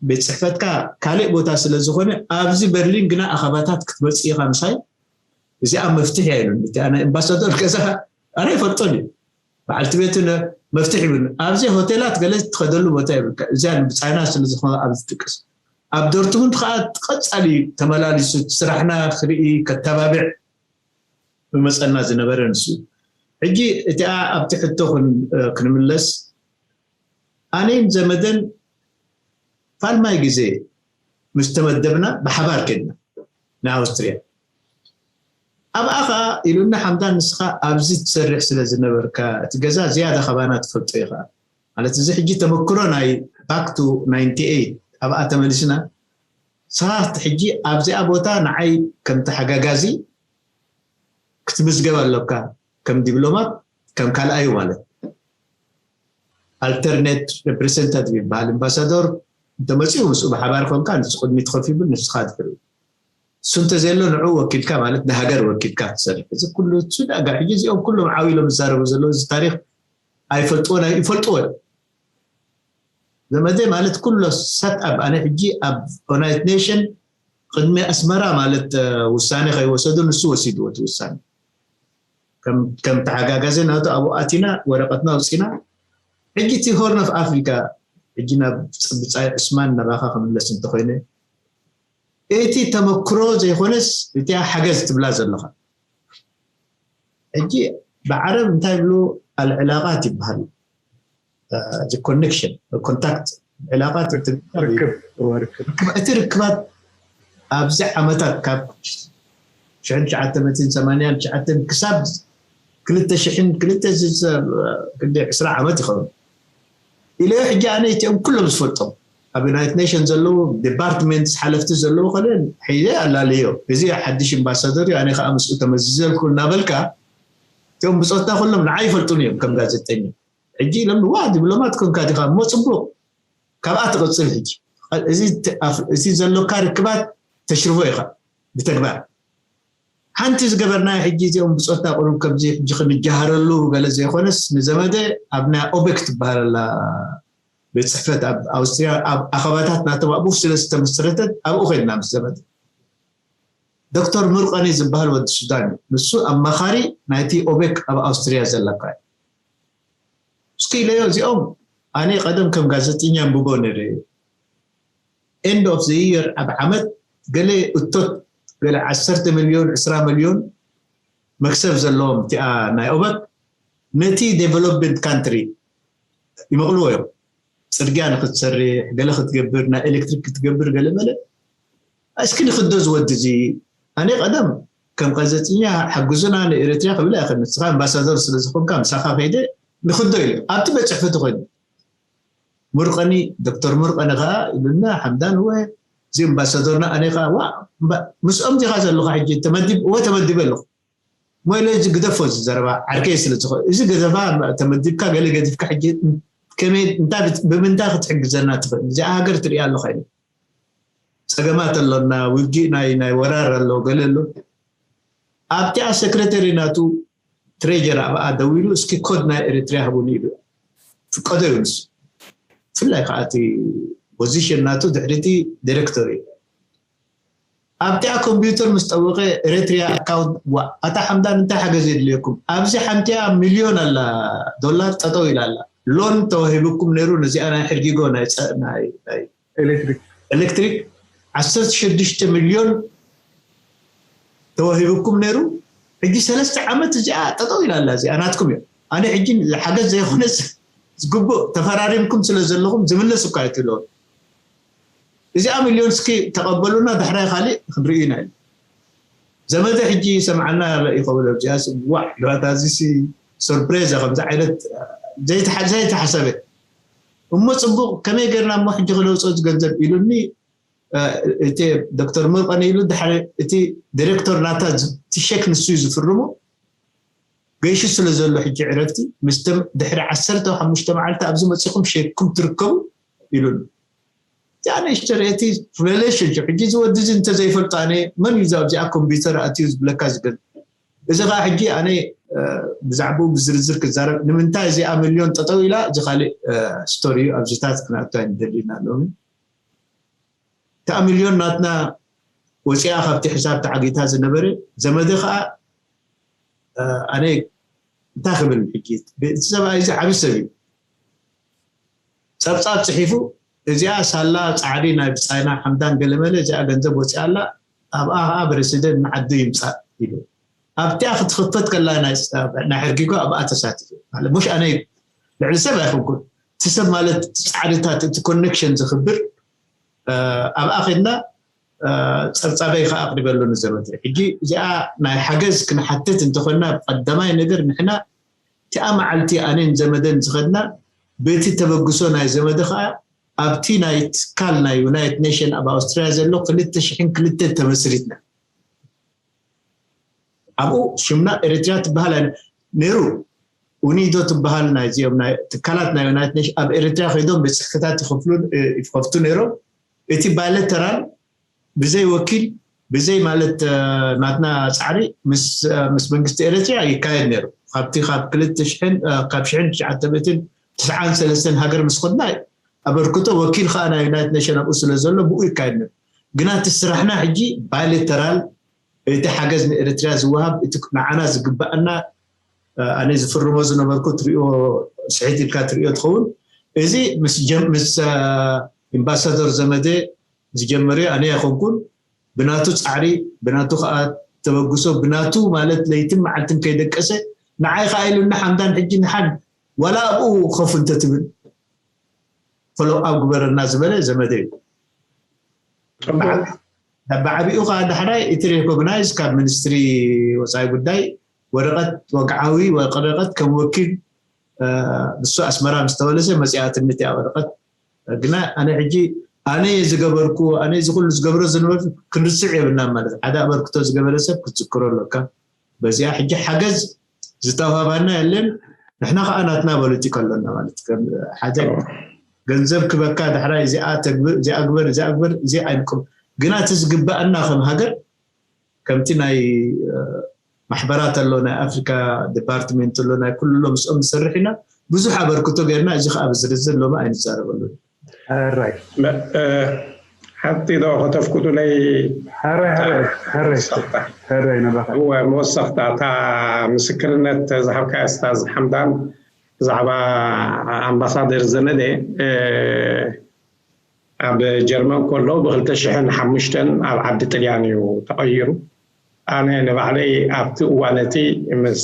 ቤት ፅሕፈትካ ካልእ ቦታ ስለ ዝኾነ፣ ኣብዚ በርሊን ግና ኣኸባታት ክትመፅእ ኢኻ ምሳይ። እዚኣ መፍትሒ እያ ኢሉኒ። እቲ ኣነ ኣምባሳደር ገዛ ኣነ ይፈልጦን እዩ። በዓልቲ ቤቱ ነ-፣ መፍትሒ ይብሉ። ኣብዚ ሆቴላት ገለ ትኸደሉ ቦታ ይብልካ። እዚኣ ብጻይና ስለ ዝኾነ ኣብ ዝጥቀስ። ኣብ ዶርትሙንድ ከኣ ቀጻሊ ተመላሊሱ ስራሕና ክርኢ፣ ከተባብዕ ዝመጸና ዝነበረ ንሱ እዩ። ሕጂ እቲኣ ኣብቲ ሕቶ ክን-፣ ክንምለስ፣ ኣነን ዘመደን ፋልማይ ግዜ ምስ ተመደብና ብሓባር ከድና ንኣውስትርያ። ኣብኣ ኸኣ ኢሉና፣ ሓምዳን፣ ንስኻ ኣብዚ ትሰርሕ ስለ ዝነበርካ፣ እቲ ገዛ ዝያዳ ካባና ትፈልጦ ኢኻ። ማለት፣ እዚ ሕጂ ተመክሮ ናይ ባክ ቱ ናይንቲ ኤይት ኣብኣ ተመሊስና፣ ንስኻ ሕጂ ኣብዚኣ ቦታ ንዓይ ከም ተሓጋጋዚ ክትምዝገብ ኣሎካ፣ ከም ዲፕሎማት፣ ከም ካልኣዩ ማለት። ኣልተርኔት ሬፕሬዘንታቲቭ ይበሃል። ኣምባሳዶር እንተመጺኡ ምስኡ ብሓባር ኮንካ፣ ንሱ ቅድሚት ኮፍ ይብል፣ ንስኻ ድሕሪኡ። እሱ እንተዘየሎ ንዕኡ ወኪልካ ማለት ንሃገር ወኪልካ ትሰርሕ። እዚ ኩሉ እሱ ዳጋ ሕጂ እዚኦም ኩሎም ዓው ኢሎም ዝዛረቡ ዘለዉ እዚ ታሪኽ ኣይፈልጥዎን፣ ኣይ-፣ ይፈልጥዎ እዮም። ዘመደይ ማለት ኩሎ ሰት ኣፕ፣ ኣነ ሕጂ ኣብ ዩናይትድ ኔሽን ቅድሚ ኣስመራ ማለት፣ እ፣ ውሳኔ ከይወሰዱ ንሱ ወሲድዎ እቲ ውሳኔ። ከም፣ ከም ተሓጋጋዚ ናቱ ኣብኡ ኣቲና ወረቐትና ኣውጺና። ሕጂ እቲ ሆርን ኦፍ ኣፍሪካ፣ ሕጂ ናብ ብጻይ ዑስማን ናባኻ ክምለስ እንተኾይነ፣ እቲ ተመክሮ ዘይኮነስ እቲኣ ሓገዝ ትብላ ዘለኻ። ሕጂ ብዓረብ እንታይ ይብሉ? ኣልዕላቃት ይበሃል። እ፣ እዚ ኮኔክሽን፣ ኮንታክት፣ ዕላቃት፣ ርክብ፣ እወ፣ ርክብ። ርክብ-፣ እቲ ርክባት ኣብዚ ዓመታት ካብ ሽሕን ትሽዓተ ሚእትን ሰማንያን ትሽዓተን ክሳብ ክልተ ሽሕን ክልተ ዝሰ-፣ ክንደይ ዕስራ ዓመት ይኸውን። ኢለዮ ሕጂ ኣነ እቲኦም ኩሎም ዝፈልጦም ኣብ ዩናይትድ ኔሽን ዘለዉ ዲፓርትመንትስ ሓለፍቲ ዘለዉ ከለ ሒዘ ኣላለዮ። እዚ ሓድሽ ኣምባሳደር እዩ፣ ኣነ ከዓ ምስኡ ተመዚዘልኩ እናበልካ፣ እቲኦም ብጾትና ኩሎም ንዓይ ይፈልጡን እዮም ከም ጋዜጠኛ። ሕጂ ኢሎም፣ "ዋ፣ ዲፕሎማት ኮንካ ዲኻ? እሞ ጽቡቕ፣ ካብኣ ትቕጽል ሕጂ። እዚ ት-፣ ኣፍ-፣ እዚ ዘሎካ ርክባት ተሽርፎ ኢኻ ብተግባር።" ሓንቲ ዝገበርናዮ ሕጂ እዚኦም ብጾትና ቁሩብ ከምዚ ሕጂ ክንጀሃረሉ ገለ ዘይኮነስ፣ ንዘመደ ኣብ ናይ ኦቤክ ትበሃል ኣላ ቤት ጽሕፈት ኣብ ኣውስትርያ፣ ኣብ ኣኸባታት ናቶም ኣብኡ ስለ ዝተመስረተት ኣብኡ ኸድና ምስ ዘመደ። ዶክተር ሙርቀኒ ዝበሃል ወዲ ሱዳን እዩ። ንሱ ኣማኻሪ ናይቲ ኦቤክ ኣብ ኣውስትርያ ዘለካ እዩ። እስኪ ኢለዮ፣ እዚኦም ኣነ ቀደም ከም ጋዜጠኛ ኣንብቦ ነይረ። ኤንድ ኦፍ ዘ ይር ኣብ ዓመት ገለ እቶት ገለ ዓሰርተ ሚልዮን፣ ዕስራ ሚልዮን መክሰብ ዘለዎም እቲኣ ናይ ኦበክ ነቲ ዴቨሎፕመንት ካንትሪ ይመቕልዎ እዮም። ጽርግያ ንክትሰርሕ፣ ገለ ክትገብር፣ ናይ ኤሌክትሪክ ክትገብር፣ ገለ መለ። እስኪ ንክዶ ዝወዲ እዚ፣ ኣነ ቀደም ከም ጋዜጠኛ ሓግዙና ንኤርትራ ክብል ኣይኽእል። ንስኻ ኣምባሳደር ስለ ዝኾንካ ምሳኻ ከይደ ንክዶ ኢለ ኣብቲ ቤት ጽሕፈቱ ኮይኑ። ሙርቀኒ፣ ዶክተር ሙርቀኒ ከኣ ኢሉና፣ ሓምዳን፣ እወ፣ እዚ ኣምባሳደርና፣ ኣነ ከኣ፣ ዋ፣ እምባ-፣ ምስኦም ዲኻ ዘለኻ ሕጂ? ተመዲብ-፣ እወ፣ ተመዲበ ኣለኹ። እሞ ኢለ፣ እዚ ግደፎ፣ እዚ ዘረባ ዓርከይ ስለ ዝኾነ፣ እዚ ግደፋ፣ ተመዲብካ፣ ገለ ገዲፍካ፣ ሕጂ ከመይ፣ እንታይ ብት-፣ ብምንታይ ክትሕግዘና ትኽእል? እዚኣ ሃገር ትሪኣ ኣለኻ ኢለ። ጸገማት ኣሎና፣ ውግእ ናይ፣ ናይ ወራር ኣሎ፣ ገለ ኣሎ። ኣብቲኣ ሰክረተሪ ናቱ ትሬጀር ኣብኣ ደዊሉ፣ "እስኪ ኮድ ናይ ኤሪትሪያ ህቡኒ" ኢሉ። ፍቀዶ እዩ ንሱ። ብፍላይ ከኣ እቲ ፖዚሽን ናቱ ድሕሪ እቲ ዲሬክተር እዩ። ኣብቲኣ ኮምፒውተር ምስ ጠወቐ፣ ኤሪትሪያ ኣካውንት፣ ዋ፣ ኣታ ሓምዳን እንታይ ሓገዝ የድልየኩም? ኣብዚ ሓንቲኣ ሚልዮን ኣላ ዶላር ጠጠው ኢላ ኣላ። ሎን ተዋሂብኩም ነይሩ፣ ነዚኣ ናይ ሕርጊጎ ናይ ጸ-፣ ናይ፣ ናይ ኤሌክትሪክ። ኤሌክትሪክ ዓሰርተ ሽዱሽተ ሚልዮን ተዋሂብኩም ነይሩ። ሕጂ ሰለስተ ዓመት እዚኣ ጠጠው ኢላ ኣላ። እዚኣ ናትኩም እዮም። ኣነ ሕጂ ሓገዝ ዘይኮነስ ዝግቡእ ተፈራሪምኩም ስለ ዘለኹም ዝምለስ እኳ ኣይትብልዎ። እዚኣ ሚልዮን እስኪ ተቐበሉና፣ ዳሕራይ ካሊእ ክንርኢ ኢና ኢሉ። ዘመደ ሕጂ ይሰምዓና ኣሎ ይኸውን። ኣብዚኣ ስ-፣ ዋዕ፣ ልባታ እዚሲ ሰርፕሬዛ ከምዚ ዓይነት ዘይተሓ-፣ ዘይተሓሰበ። እሞ ጽቡቕ፣ ከመይ ጌርና እሞ ሕጂ ክነውጽኦ እዚ ገንዘብ ኢሉኒ፣ እ፣ እቲ ዶክተር ሙርቀኒ ኢሉ፣ ድሓር እቲ ዲሬክተር ናታ ዝ-፣ እቲ ሸክ ንሱ እዩ ዝፍርሞ። ገይሹ ስለ ዘሎ ሕጂ ዕረፍቲ፣ ምስ ተም-፣ ድሕሪ ዓሰርተ ሓሙሽተ መዓልቲ ኣብዚ መጺኹም ሸክኩም ትርከቡ ኢሉኒ። እዚኣ ንእሽተይ እቲ ሪሌሽንሽፕ ሕጂ ዝወዲ እዚ እንተዘይፈልጦ ኣነ መን እዩ ኣብዚኣ ኮምፒውተር ኣትዩ ዝብለካ ዝገል እዚ ከዓ ሕጂ ኣነ ብዛዕባኡ ብዝርዝር ክዛረብ ንምንታይ እዚኣ ሚልዮን ጠጠው ኢላ እዚ ካልእ ስቶሪ እዩ ኣብዚታት ክነኣቱ ኣይንደልዩና ኣለዉ እታ ሚልዮን ናትና ወፂኣ ካብቲ ሕሳብ ተዓጊታ ዝነበረ ዘመደ ከዓ ኣነ እንታይ ክብል ሕጂ እቲ ሰብኣይ እዚ ዓብዪ ሰብ እዩ ፀብፃብ ፅሒፉ እዚኣ ሳላ ፃዕሪ ናይ ብፃይና ሓምዳን ገለመለ እዚኣ ገንዘብ ወፂኣ ኣላ ኣብኣ ከዓ ፕረሲደንት ንዓዱ ይምፃእ ኢሉ ኣብቲኣ ክትኽፈት ከላ ናይ ሕርጊጎ ኣብኣ ተሳቲፉ ሙሽ ኣነ ልዕሊ ሰብ ኣይኮንኩን እቲ ሰብ ማለት ፃዕሪታት እቲ ኮኔክሽን ዝኽብር ኣብኣ ከድና ፀብፃበይ ከዓ ኣቅሪበሉ ንዘመተ ሕጂ እዚኣ ናይ ሓገዝ ክንሓትት እንተኮንና ብቀዳማይ ነገር ንሕና እቲኣ መዓልቲ ኣነን ዘመደን ዝኸድና በቲ ተበግሶ ናይ ዘመደ ከዓ ኣብቲ ናይ ትካል ናይ ዩናይትድ ኔሽን ኣብ ኣውስትራያ ዘሎ ክልተ ሽሕን ክልተ ተመስሪትና ኣብኡ ሽምና ኤርትራ ትበሃል ነይሩ ኡኒዶ ትበሃል ናይዚኦም ትካላት ናይ ዩናይትድ ኔሽን ኣብ ኤርትራ ከይዶም ቤት ጽሕፈታት ይኸፍቱ ነይሮም እቲ ባይለተራል ብዘይ ወኪል ብዘይ ማለት ናትና ፃዕሪ ምስ መንግስቲ ኤረትርያ ይካየድ ነይሩ ካብቲ ካብ ክልተ ሽሕን ካብ ሽሕን ትሽዓተ ሚእትን ትስዓን ሰለስተን ሃገር ምስ ኸድና ኣበርክቶ ወኪል ከዓ ናይ ዩናይትድ ኔሽን ኣብኡ ስለ ዘሎ ብኡ ይካየድ ነይሩ ግና እቲ ስራሕና ሕጂ ባይሌተራል እቲ ሓገዝ ንኤረትርያ ዝወሃብ እቲ ንዓና ዝግባኣና ኣነ ዝፍርሞ ዝነበርኩ ትሪኦ ስሒት ኢልካ ትሪኦ ትኸውን እዚ ምስ ምስ ኢምባሳደር ዘመደ ዝጀመረ ኣነ ኣይኮንኩን ብናቱ ፃዕሪ ብናቱ ከዓ ተበግሶ ብናቱ ማለት ለይትን መዓልትን ከይደቀሰ ንዓይ ከዓ ኢሉና ሓምዳን ሕጂ ንሓን ዋላ ኣብኡ ከፉ እንተትብል ፈሎ ኣብ ግበረና ዝበለ ዘመደ እዩ ብዓቢኡ ከዓ ዳሕራይ እቲ ሬኮግናይዝ ካብ ሚኒስትሪ ወፃኢ ጉዳይ ወረቀት ወግዓዊ ወረቀት ከም ወኪል ንሱ ኣስመራ ምስ ተመለሰ መፂኣትኒ እቲኣ ወረቀት ግና ኣነ ሕጂ ኣነ ዝገበርኩ ኣነ እዚ ኩሉ ዝገብሮ ዝነበርኩ ክንርስዕ የብልና ማለት ሓደ ኣበርክቶ ዝገበረ ሰብ ክትዝክሮ ኣለካ በዚኣ ሕጂ ሓገዝ ዝተዋህባና የለን ንሕና ከዓ ናትና ፖለቲካ ኣሎና ማለት ሓደ ገንዘብ ክበካ ዳሕራይ እዚኣ ተግብር እዚኣ ግበር እዚኣ ግበር እዚ ኣይንቅም ግና እቲ ዝግበኣና ከም ሃገር ከምቲ ናይ ማሕበራት ኣሎ ናይ ኣፍሪካ ዲፓርትሜንት ኣሎ ናይ ኩሉ ምስኦም ንሰርሕ ኢና ብዙሕ ኣበርክቶ ገይርና እዚ ከዓ ብዝርዝር ሎሚ ኣይንዛረበሉ ራይ ሓንቲ ዶ ከተፍቅዱለይ ራይ መወሰኽታ እታ ምስክርነት ዝሃብካ ስታዝ ሓምዳን ብዛዕባ ኣምባሳደር ዘመደ ኣብ ጀርመን ከሎ ብ2005 ኣብ ዓዲ ጥልያን እዩ ተቐይሩ ኣነ ንባዕለይ ኣብቲ እዋን እቲ ምስ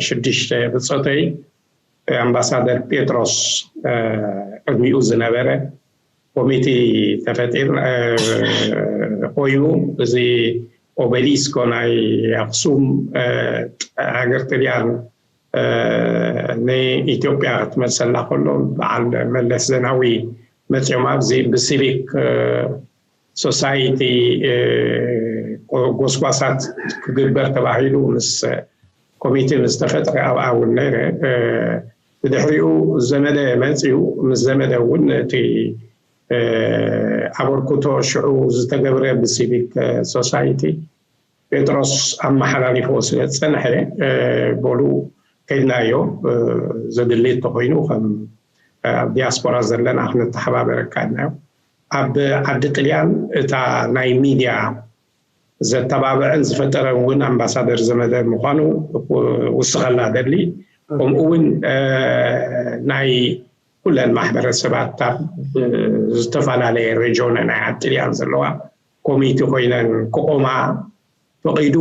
ሽዱሽተ ብፆተይ ኣምባሳደር ጴጥሮስ ቅድሚኡ ዝነበረ ኮሚቴ ተፈጢር ኮይኑ እዚ ኦቤሊስኮ ናይ ኣክሱም ሃገር ጥልያን ንኢትዮጵያ ክትመልሰላ ከሎ በዓል መለስ ዜናዊ መፅኦም ኣብዚ ብሲቪክ ሶሳይቲ ጎስጓሳት ክግበር ተባሂሉ ምስ ኮሚቴ ምስ ተፈጥረ ኣብኣ እውን ነይረ ብድሕሪኡ ዘመደ መፅኡ ምስ ዘመደ እውን እቲ ኣበርክቶ ሽዑ ዝተገብረ ብሲቪክ ሶሳይቲ ጴጥሮስ ኣመሓላሊፎ ስለ ዝፀንሐ በሉ ከይድናዮ ዘድሊ እንተኮይኑ ከም ኣብ ዲያስፖራ ዘለና ክንተሓባበረካ ኢልናዮ ኣብ ዓዲ ጥልያን እታ ናይ ሚድያ ዘተባብዐን ዝፈጠረን እውን ኣምባሳደር ዘመደ ምኳኑ ውስኸላ ደሊ ከምኡ እውን ናይ ኩለን ማሕበረሰባት ካብ ዝተፈላለየ ሬጆን ናይ ዓዲ ጥልያን ዘለዋ ኮሚቴ ኮይነን ክቆማ ፈቒዱ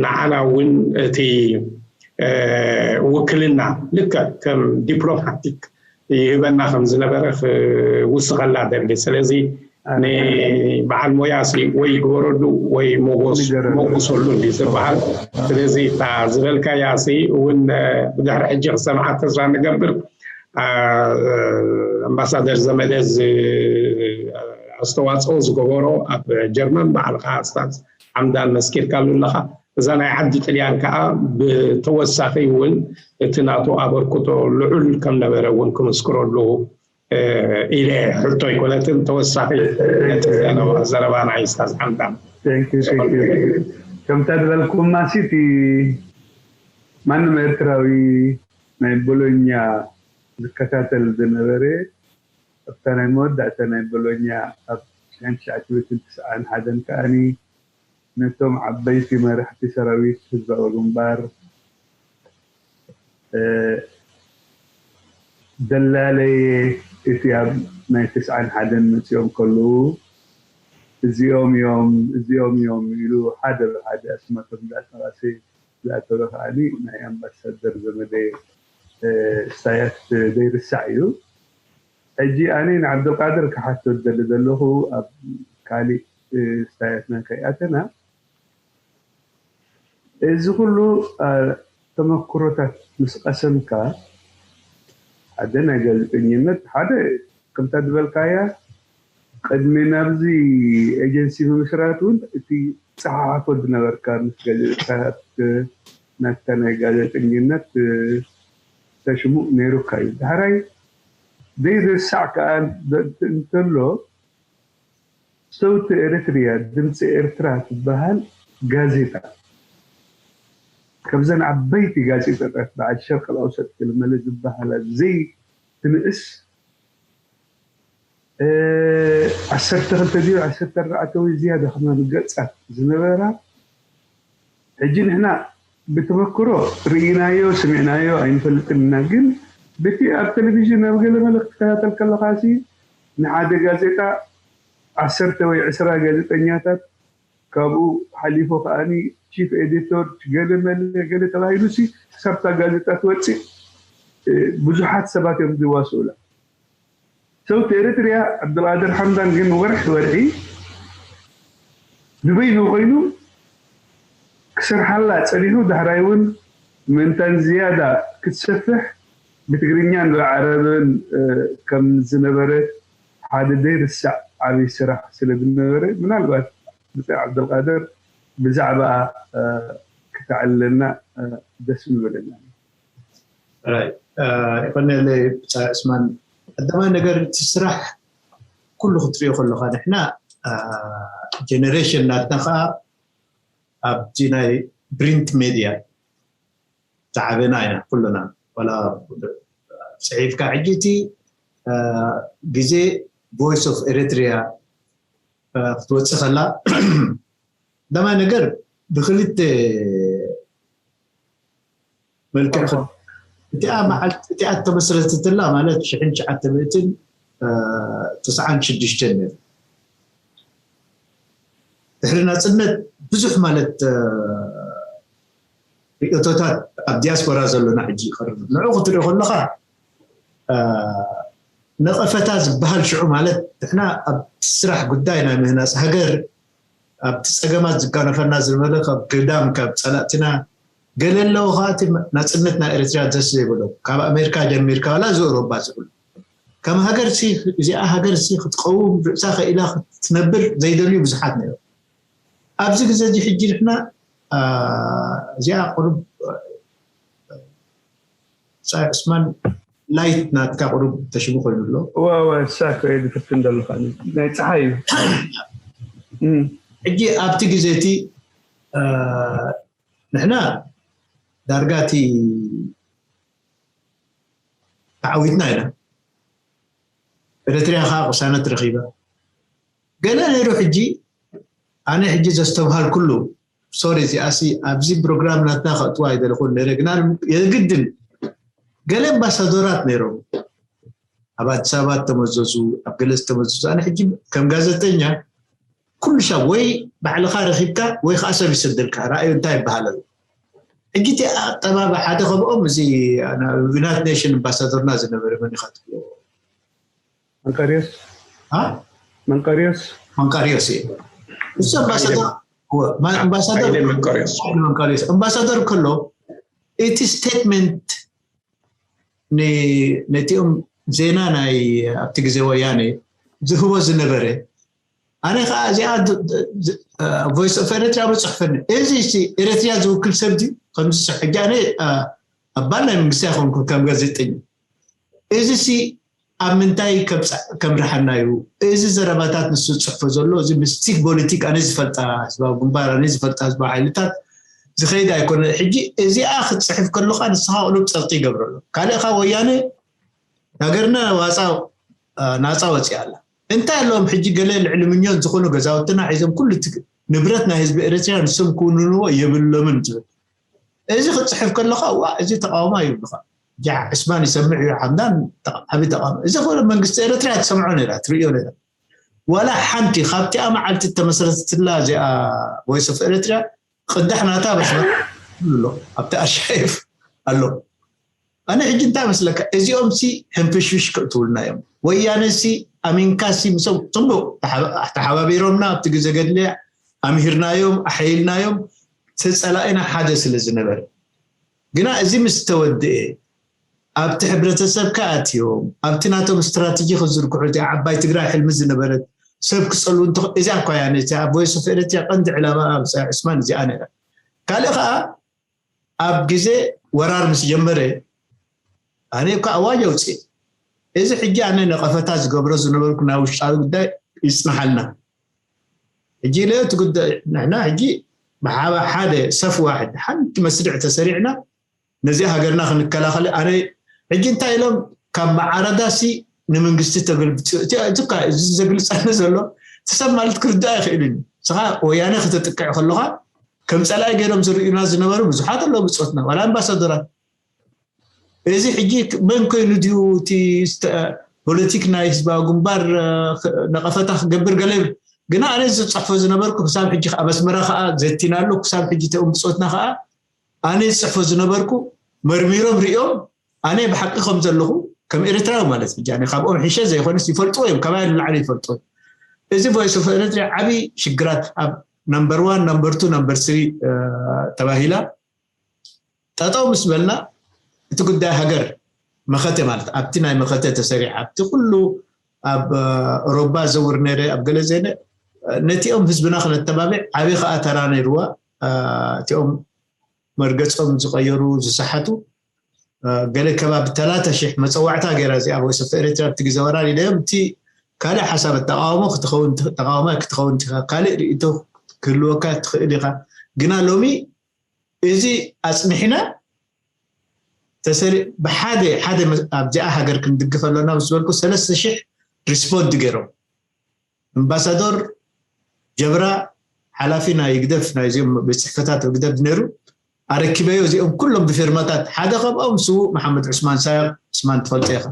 ንዓና እውን እቲ ውክልና ልክዕ ከም ዲፕሎማቲክ ይህበና ከም ዝነበረ ክውስኸላ ደሊ ስለዚ ንበዓል ሞያ ሲ ወይ ግበረሉ ወይ ሞጎስ ሞጎሰሉ እንዲ ዝበሃል ስለዚ እታ ዝበልካያ ሲ እውን ብድሕሪ ሕጂ ክሰምዓ ተስፋ ንገብር ኣምባሳደር ዘመደ ኣስተዋፅኦ ዝገበሮ ኣብ ጀርመን በዓልካ ስታዝ ሓምዳን መስኪርካሉ ኣለካ እዛ ናይ ዓዲ ጥልያን ከዓ ብተወሳኺ እውን እቲ ናቱ ኣበርክቶ ልዑል ከም ነበረ እውን ክምስክረሉ ኢለ ሕቶ ኣይኮነትን። ተወሳኺ ነቲ ዘረባ ናይ ስታዝ ሓምዳም። ከምታ ዝበልኩማ ሲ እቲ ማንም ኤርትራዊ ናይ ቦሎኛ ዝከታተል ዝነበረ ኣብታ ናይ መወዳእታ ናይ ቦሎኛ ኣብ ሽሕን ትሽዓተ ሚእትን ትስዓን ሓደን ከዓኒ ነቶም ዓበይቲ መራሕቲ ሰራዊት ህዝባዊ ግንባር ደላለየ እቲ ኣብ ናይ ትስዓን ሓደን መፂኦም ከለዉ እዚኦም እዮም እዚኦም እዮም ኢሉ ሓደ ብሓደ ኣስማቶም እንዳጠቐሰ ዝኣተወ ከዓኒ ናይ ኣምባሳደር ዘመደ ስታያት ዘይርሳዕ እዩ። ሕጂ ኣነ ንዓብዱልቃድር ክሓቶ ዝደሊ ዘለኹ ኣብ ካሊእ ስታያትና ከይኣተና እዚ ኩሉ ተመክሮታት ምስ ቀሰምካ ሓደ ናይ ጋዜጠኝነት ሓደ ከምታ ዝበልካያ ቅድሚ ናብዚ ኤጀንሲ ምምስራት እውን እቲ ፀሓሓፎ ዝነበርካ ምስ ጋዜጣታት ናትካ ናይ ጋዜጠኝነት ተሽሙ ነይሩካ እዩ። ዳሕራይ ዘይርሳዕ ከዓ እንተሎ ሰውቲ ኤርትርያ ድምፂ ኤርትራ ትበሃል ጋዜጣ ካብዘን ዓበይቲ ጋዜጣታት በዓል ሸርቅ ኣውሰጥ ክልመለ ዝበሃላ ዘይትንእስ ዓሰርተ ክልተ ድዩ ዓሰርተ ኣርባዕተ ወይ ዝያዳ ከማን ገፃት ዝነበራ ሕጂ ንሕና ብተመክሮ ርኢናዮ ስሚዕናዮ ኣይንፈልጥን ኢና ግን ብቲ ኣብ ቴሌቪዥን ኣብ ገለ መለ ክትከታተል ከለካ ሲ ንሓደ ጋዜጣ ዓሰርተ ወይ ዕስራ ጋዜጠኛታት ካብኡ ሓሊፉ ከዓኒ ቺፍ ኤዲቶር ገለ መለ ገለ ተባሂሉ ሲ ክሳብታ ጋዜጣ ትወፅእ ብዙሓት ሰባት እዮም ዝዋስኡላ ሰውቲ ኤርትርያ ዓብዱልቃድር ሓምዳን ግን ወርሒ ወርሒ ንበይኑ ኮይኑ ክሰርሓላ ፀኒሑ ዳሕራይ እውን ምእንታን ዝያዳ ክትሰፍሕ ብትግርኛን ብዓረብን ከም ዝነበረ ሓደ ዘይርሳዕ ዓብይ ስራሕ ስለ ዝነበረ ምናልባት ብፃይ ዓብዱልቃድር ብዛዕባኣ ክተዕልለና ደስ ምበለና። ይቐንየለይ ብፃይ ዑስማን። ቀዳማይ ነገር እቲ ስራሕ ኩሉ ክትሪኦ ከለካ ንሕና ጀነሬሽን ናትና ከዓ ኣብዚ ናይ ፕሪንት ሜድያ ዝዓበና ኢና ኩልና ዋላ ፅሒፍካ ሕጂ እቲ ግዜ ቮይስ ኦፍ ኤሪትሪያ ክትወፅእ ከላ ቀዳማይ ነገር ብክልተ መልክዕ እቲኣ መዓልቲ እቲኣ ተመስረተትላ ማለት ሽሕን ትሽዓተ ሚእትን ተስዓን ሽዱሽተን ነይሩ ድሕሪ ናፅነት ብዙሕ ማለት ርእቶታት ኣብ ዲያስፖራ ዘሎና ሕጂ ይቐርብ ንዑ ክትርኢ ከለካ ነቐፈታ ዝበሃል ሽዑ ማለት ንሕና ኣብ ስራሕ ጉዳይ ናይ ምህናፅ ሃገር ኣብቲ ፀገማት ዝጋነፈና ዝነበረ ካብ ግዳም ካብ ፀላእትና ገለ ኣለዉ ከዓ እቲ ናፅነት ናይ ኤርትራ ደስ ዘይብሎ ካብ ኣሜሪካ ጀሚርካ ዋላ እዚ ኤውሮጳ ዝብሉ ከም ሃገር ሲ እዚኣ ሃገር ሲ ክትቀውም ርእሳ ከኢላ ክትነብር ዘይደልዩ ብዙሓት ነይሩ ኣብዚ ግዜ እዚ ሕጂ ንሕና እዚኣ ቁሩብ ፃይ ዑስማን ላይት ናትካ ቁሩብ ተሽሙ ኮይኑ ኣሎ እዋ እዋ እሳ ከየ ዝፍትን ዘለካ ናይ ፀሓይ እዩ ሕጂ ኣብቲ ግዜ እቲ ንሕና ዳርጋ እቲ ተዓዊትና ኢና ኤርትርያ ከዓ ቅሳነት ረኪባ ገለ ነይሩ ሕጂ ኣነ ሕጂ ዘስተብሃልኩሉ ሶሪ እዚኣሲ ኣብዚ ፕሮግራም ናትና ከእትዋ ኣይደለኹን ነረ ግና የግድን ገለ ኣምባሳዶራት ነይሮም ኣብ ኣዲስ ኣበባ ተመዘዙ ኣብ ገለ ዝተመዘዙ ኣነ ሕጂ ከም ጋዜጠኛ ኩሉ ሻብ ወይ ባዕልኻ ረኺብካ ወይ ከዓ ሰብ ይሰደልካ ራእዩ እንታይ ይበሃል ኣሎ ሕጂ እቲ ኣጠባብ ሓደ ከብኦም እዚ ዩናይትድ ኔሽን ኣምባሳደርና ዝነበረ መን ኢኻ ትብሎ መንቀርዮስ መንቀርዮስ መንቀርዮስ እዩ እሱ ኣምባሳደር ኣምባሳደር መንቀርዮስ ኣምባሳደር ከሎ እቲ ስቴትመንት ነቲኦም ዜና ናይ ኣብቲ ግዜ ወያነ ዝህቦ ዝነበረ ኣነ ከዓ እዚኣ ቮይስ ኦፍ ኤርትራ በፅሕፈኒ እዚ ኤርትርያ ዝውክል ሰብ ከምዚ ሕጂ ኣነ ኣባል ናይ መንግስቲ ኣይኮንኩ ከም ጋዜጠኛ እዚ ሲ ኣብ ምንታይ ከምርሓና እዩ? እዚ ዘረባታት ንሱ ዝፅሕፎ ዘሎ፣ እዚ ምስቲ ፖለቲክ ኣነ ዝፈልጣ ህዝባዊ ግንባር፣ ኣነ ዝፈልጣ ህዝባዊ ሓይልታት ዝኸይድ ኣይኮነ። ሕጂ እዚኣ ክትፅሕፍ ከለካ ንስኻ ቅሉብ ፀቕጢ ይገብረሉ። ካልእካ ወያነ ሃገርና ዋፃ ናፃ ወፂኣ ኣላ። እንታይ ኣለዎም ሕጂ ገለ ልዕሊ ምኞት ዝኾኑ ገዛውትና ሒዞም ኩሉ ንብረት ናይ ህዝቢ ኤርትራ ንሶም ክውንንዎ የብሎምን ትብል። እዚ ክትፅሕፍ ከለካ ዋ እዚ ተቃውሞ ይብልካ። ጃ ዕስማን ይሰምዕ እዩ ሓምዳን ዓብይ ተቃውሞ። እዚ ኮነ መንግስቲ ኤርትራ ትሰምዖ ነራ ትርእዮ ነራ። ዋላ ሓንቲ ካብቲኣ መዓልቲ ተመስረትትላ እዚኣ ቮይስ ኦፍ ኤርትራ ቅዳሕ ናታ በስመ ኣሎ ኣብቲ ኣሻይፍ ኣሎ። ኣነ ሕጂ እንታይ መስለካ እዚኦም ሲ ሕንፍሽፍሽ ክእትውልና እዮም። ወያነ ሲ ኣሚንካ ሲ ምሶም ፅቡቅ ተሓባቢሮምና ኣብቲ ግዜ ገድልያ ኣምሂርናዮም ኣሐይልናዮም ተፀላኢና ሓደ ስለ ዝነበረ ግና እዚ ምስ ተወድኤ ኣብቲ ሕብረተሰብካ ኣትዮም ኣብቲ ናቶም ስትራተጂ ክዝርግሑ እቲ ዓባይ ትግራይ ሕልሚ ዝነበረት ሰብ ክፀልው እንተ እዚኣ እኳ እያ ነቲ ኣብ ቮይስ ኦፍ ኤርትራ ቀንዲ ዕላማ ኣብ ዕስማን እዚኣ ነይራ። ካልእ ከዓ ኣብ ግዜ ወራር ምስ ጀመረ ኣነ እኳ ኣዋጅ ኣውፅእ እዚ ሕጂ ኣነ ነቐፈታ ዝገብሮ ዝነበርኩ ናይ ውሽጣዊ ጉዳይ ይፅናሓልና። ሕጂ ኢለ እቲ ጉዳይ ንሕና ሕጂ ብሓባ ሓደ ሰፍ ዋሕድ ሓንቲ መስርዕ ተሰሪዕና ነዚ ሃገርና ክንከላኸል ኣነ ሕጂ እንታይ ኢሎም ካብ መዓረዳ ሲ ንመንግስቲ ተገልብጥ እዚካ እዚ ዘግልፀኒ ዘሎ ትሰብ ማለት ክርዳእ ይኽእል እዩ። ስኻ ወያነ ክተጥቅዕ ከለኻ ከም ፀላኢ ገይሮም ዝርእዩና ዝነበሩ ብዙሓት ኣለዉ ብፆትና ዋላ ኣምባሳደራት እዚ ሕጂ መን ኮይኑ ድዩ እቲ ፖለቲክ ናይ ህዝባዊ ግንባር ነቐፈታ ክገብር ገለ ይብል ግና ኣነ ዝፅሕፎ ዝነበርኩ ክሳብ ሕጂ ኣብ ኣስመራ ከዓ ዘቲናሉ ክሳብ ሕጂ ተኦም ብፆትና ከዓ ኣነ ዝፅሕፎ ዝነበርኩ መርሚሮም ሪኦም ኣነ ብሓቂ ከም ዘለኹ ከም ኤርትራዊ ማለት ሕጂ ኣነ ካብኦም ሕሸ ዘይኮነስ ይፈልጥዎ እዮም ካባይ ንላዕሊ ይፈልጥዎ እዮም። እዚ ቮይስ ኦፍ ኤርትራ ዓብዪ ሽግራት ኣብ ነምበር ዋን ነምበር ቱ ነምበር ስሪ ተባሂላ ጠጠው ምስ በልና እቲ ጉዳይ ሃገር መኸተ ማለት ኣብቲ ናይ መኸተ ተሰሪዕ ኣብቲ ኩሉ ኣብ ሮባ ዘውር ነረ ኣብ ገለ ዜነ ነቲኦም ህዝብና ክነተባብዕ ዓብዪ ከዓ ተራ ነይርዋ። እቲኦም መርገፆም ዝቀየሩ ዝሰሓቱ ገለ ከባቢ ተላተ ሽሕ መፀዋዕታ ገይራ እዚኣ ቮይስ ኦፍ ኤርትራ ኣብቲ ግዜ ወራር ኢለዮም እቲ ካልእ ሓሳብ ተቃውሞ ክትኸውን ተቃውሞ ክትኸውን ትኻ ካልእ ርእቶ ክህልወካ ትኽእል ኢኻ። ግና ሎሚ እዚ ኣፅኒሕና ተሰሪ ብሓደ ሓደ ኣብዚኣ ሃገር ክንድግፍ ኣለና ምስ ዝበልኩ ሰለስተ ሽሕ ሪስፖንድ ገይሮም ኣምባሳዶር ጀብራ ሓላፊ ናይ ህግደፍ ናይዚኦም ቤት ፅሕፈታት ህግደፍ ነይሩ ኣረኪበዮ እዚኦም ኩሎም ብፊርማታት ሓደ ካብኦም ስዉእ መሓመድ ዑስማን ሳያቅ ዑስማን ትፈልጦ ኢኻ።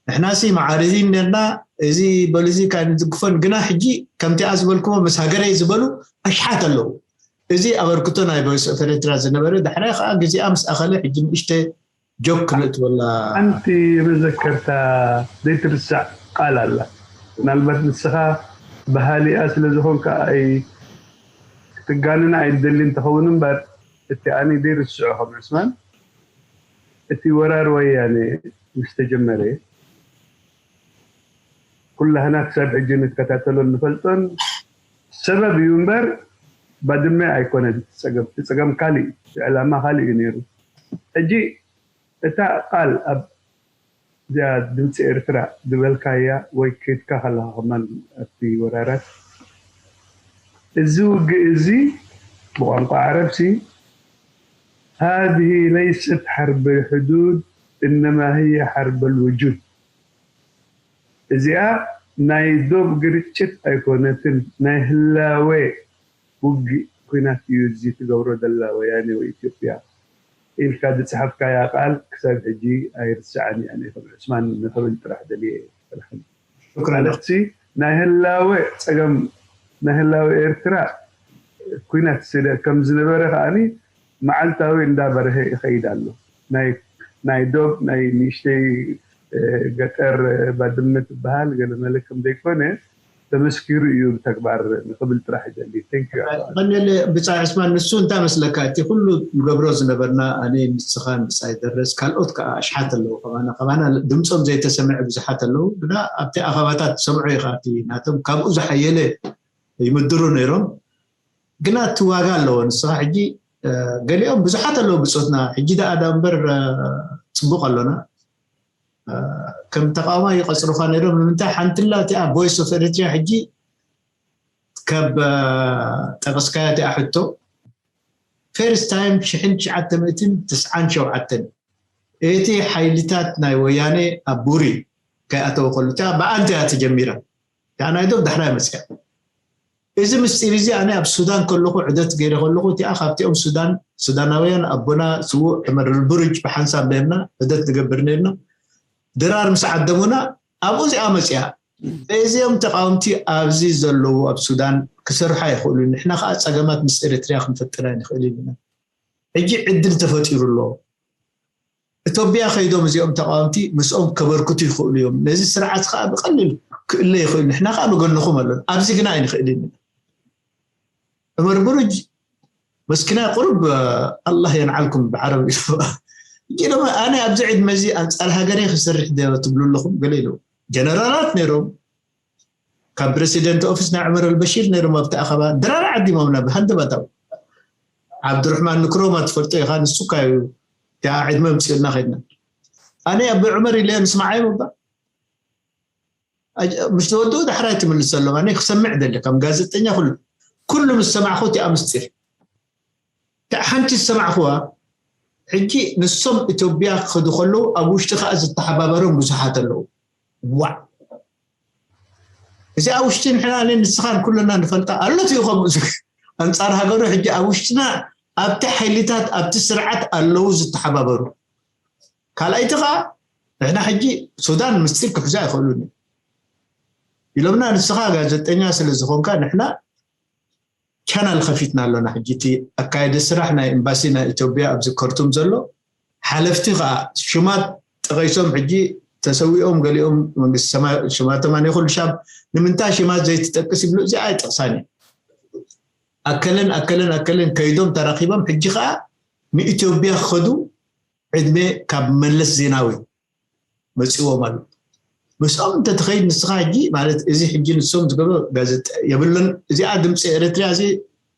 ንሕናሲ መዓርዚ ነርና እዚ በሉ እዚ ካብ ንድግፎን ግና ሕጂ ከምቲኣ ዝበልክዎ ምስ ሃገረይ ዝበሉ ኣሽሓት ኣለዉ። እዚ ኣበርክቶ ናይ ቮይስ ኦፍ ኤርትራ ዝነበረ ዳሕራይ ከዓ ግዜኣ ምስ ኣኸለ ሕጂ ንእሽተ ጆክ ክነእትወላ ሓንቲ መዘከርታ ዘይትርሳዕ ቃል ኣላ። ምናልባት ንስኻ ባህሊኣ ስለ ዝኾንካ ክትጋንና ኣይደልን ትኸውን እምበር እቲ ኣነ ዘይርስዖ ከም ዕስማን እቲ ወራር ወያነ ምስ ተጀመረ ኩላህና ክሳብ ሕጂ ንከታተሎን ንፈልጦን ሰበብ እዩ እምበር ባድመ ኣይኮነን እቲ ፀገም። እቲ ፀገም ካሊእ እዩ። እቲ ዕላማ ካሊእ እዩ ነይሩ። ሕጂ እታ ቃል ኣብ እዚኣ ድምፂ ኤርትራ ዝበልካያ ወይ ከይድካ ከለካ ከማን ኣብቲ ወራራት እዚ ውግእ እዚ ብቋንቋ ዓረብሲ هذه ليست حرب الحدود إنما هي حرب الوجود እዚኣ ናይ ዶብ ግርጭት ኣይኮነትን ናይ ህላዌ ውግእ ኩናት እዩ እዚ ትገብሮ ዘላ ወያኔ ወይ ኢትዮጵያ ኢልካ ዝፅሓፍካያ ቃል ክሳብ ሕጂ ኣይርስዓን እያ ከም ዕስማን ንክብል ጥራሕ ደልየ እየ። ሽኩራን። ማለት ሲ ናይ ህላወ ፀገም ናይ ህላወ ኤርትራ ኩናት ስለ ከም ዝነበረ ከዓኒ መዓልታዊ እንዳበረሀ ይኸይድ ኣሎ። ናይ ናይ ዶብ ናይ ንእሽተይ ገጠር ባድመ ትበሃል ገለመለ ከም ዘይኮነ ተመስኪሩ እዩ ብተግባር ንክብል ጥራሕ ይደሊ። Thank you ኣቶ ኣለ። ቀንደል ብፃ ዕስማን ንሱ እንታይ መስለካ እቲ ኩሉ ንገብሮ ዝነበርና ኣነ ንስኻን ብፃይ ደረስ ካልኦት ከዓ ኣሽሓት ኣለዉ ከማና ከማና ድምፆም ዘይተሰምዐ ብዙሓት ኣለዉ ግና ኣብቲ ኣኸባታት ትሰምዖ ኢኻ እቲ ናቶም ካብኡ ዝሓየለ ይምድሩ ነይሮም ግና እቲ ዋጋ ኣለዎ ንስኻ ሕጂ ገሊኦም ብዙሓት ኣለዉ ብፆትና ሕጂ ደኣ ዳ እምበር ፅቡቅ ኣሎና ከም ተቃዋማይ ይቐጽሩኻ ነይሮም። ንምንታይ ሓንትላ እቲኣ ቮይስ ኦፍ ኤሪትሪያ ሕጂ ካብ ጠቀስካያ እቲኣ ሕቶ ፈርስት ታይም ሽሕን ትሽዓተ ሚእትን ትስዓን ሸውዓተን እቲ ሓይልታት ናይ ወያኔ ኣብ ቡሪ ከይኣተወ ከሉ እቲኣ ብኣንተ እያ ተጀሚራ። እቲኣ ናይ ዶብ ዳሕራይ መፅያ። እዚ ምስጢር እዚ ኣነ ኣብ ሱዳን ከለኹ ዕደት ገይረ ከለኹ እቲኣ ካብቲኦም ሱዳን ሱዳናውያን ኣቦና ስዉእ ዑመር ቡርጅ ብሓንሳብ ነርና ዕደት ንገብር ነርና። ድራር ምስ ዓደሙና ኣብኡ እዚኣ መፅያ። እዚኦም ተቃወምቲ ኣብዚ ዘለዉ ኣብ ሱዳን ክሰርሑ ኣይኽእሉ። ንሕና ከዓ ፀገማት ምስ ኤርትሪያ ክንፈጥር ኣይንኽእል ኢልና። ሕጂ ዕድል ተፈጢሩ ኣሎ። ኢትዮጵያ ከይዶም እዚኦም ተቃወምቲ ምስኦም ከበርክቱ ይኽእሉ እዮም። ነዚ ስርዓት ከዓ ብቀሊል ክእለ ይኽእል። ንሕና ከዓ ብጎንኹም ኣሎን። ኣብዚ ግና ኣይንኽእል ኢና። ዑመር ቡሩጅ መስኪና ቁሩብ ኣላህ የንዓልኩም ብዓረብ ኢሉ። ሕጂ ድማ ኣነ ኣብዚ ዕድመ እዚ ኣንጻር ሃገረይ ክሰርሕ ዶ ትብሉ ኣለኹም? ገለ ኢሉ። ጀነራላት ነይሮም። ካብ ፕረሲደንት ኦፊስ ናይ ዑመር ኣልበሺር ነይሮም ኣብቲ ኣኸባ ድራር ዓዲሞምና ብሃንደበታዊ። ዓብዱርሕማን ንክሮማ ትፈልጦ ኢኻ፣ ንሱ እኳ እዩ እቲኣ ዕድመ ኣምጺኡልና ከድና። ኣነ ኣብ ዑመር ኢለዮ ንስማዓዮም እባ። ኣጅ-፣ ምስ ተወድኡ ዳሕራይ ትምልሰሎም። ኣነ ክሰምዕ ደሊ ከም ጋዜጠኛ ኩሉ፣ ኩሉ ምስ ሰማዕኹ እቲኣ ምስጢር። እታ ሓንቲ ዝሰማዕኹዋ፣ ሕጂ ንሶም ኢትዮጵያ ክኸዱ ከለዉ ኣብ ውሽጢ ከኣ ዝተሓባበሮም ብዙሓት ኣለዉ። ዋዕ። እዚ ኣብ ውሽጢ ንሕና፣ ኣነ ንስኻን ኩልና ንፈልጣ ኣሎ፣ እቲ ከምኡ ዝ-፣ ኣንጻር ሃገሩ ሕጂ ኣብ ውሽጥና ኣብቲ ሓይልታት፣ ኣብቲ ስርዓት ኣለዉ ዝተሓባበሩ። ካልኣይቲ ከኣ ንሕና ሕጂ ሱዳን ምስጢር ክሕዙ ኣይኽእሉን እዮም ኢሎምና። ንስኻ ጋዜጠኛ ስለ ዝኾንካ ንሕና ቻናል ከፊትና ኣሎና። ሕጂ እቲ ኣካየዲ ስራሕ ናይ ኤምባሲ ናይ ኢትዮጵያ ኣብዚ ከርቱም ዘሎ ሓለፍቲ ከኣ ሽማት ጠቒሶም ሕጂ ተሰዊኦም ገሊኦም መንግስቲ ሰማ-፣ ሽማቶም ኣነ ይኹን ሻብ ንምንታይ ሽማት ዘይትጠቅስ ይብሉ። እዚኣ ኣይጠቕሳን እየ። ኣከለን ኣከለን ኣከለን ከይዶም ተራኺቦም ሕጂ ከኣ ንኢትዮጵያ ክኸዱ ዕድመ ካብ መለስ ዜናዊ መጺዎም ኣሎ። ምስኦም እንተትኸይድ ንስኻ ሕጂ ማለት እዚ ሕጂ ንሶም ዝገበሩ ጋዜጣ የብሉን። እዚኣ ድምፂ ኤርትርያ፣ እዚ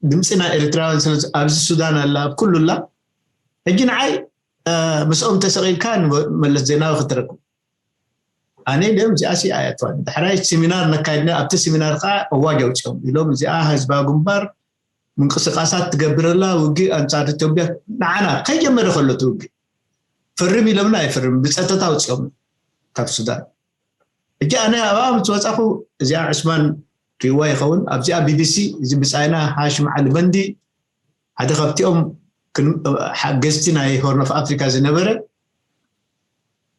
ድምፂ ናይ ኤርትራውያን ስለ ኣብዚ ሱዳን ኣላ፣ ኣብ ኩሉ ኣላ። ሕጂ ንዓይ፣ እ፣ ምስኦም ተሰቒልካ ንመለስ ዜናዊ ክትረክብ። ኣነ ኢሎም እዚኣ ሲ ኣያትዋን። ዳሕራይ ሲሚናር ነካይድና፣ ኣብቲ ሲሚናር ከዓ ኣዋጅ ኣውፂኦም ኢሎም እዚኣ ህዝባዊ ግንባር ምንቅስቃሳት ትገብረላ ውግእ ኣንጻር ኢትዮጵያ ንዓና ከይጀመረ ከሎ እቲ ውግእ ፈርም ኢሎምና ኣይፈርም ብጸጥታ ኣውጺኦም ካብ ሱዳን። ሕጂ ኣነ ኣብኣ ምስ ወጻኹ እዚኣ ዕስማን ሪዋ ይኸውን ኣብዚኣ ቢቢሲ እዚ ብጻይና ሃሽም ዓሊ በንዲ ሓደ ካብቲኦም ክን-፣ ሓገዝቲ ናይ ሆርን ኦፍ ኣፍሪካ ዝነበረ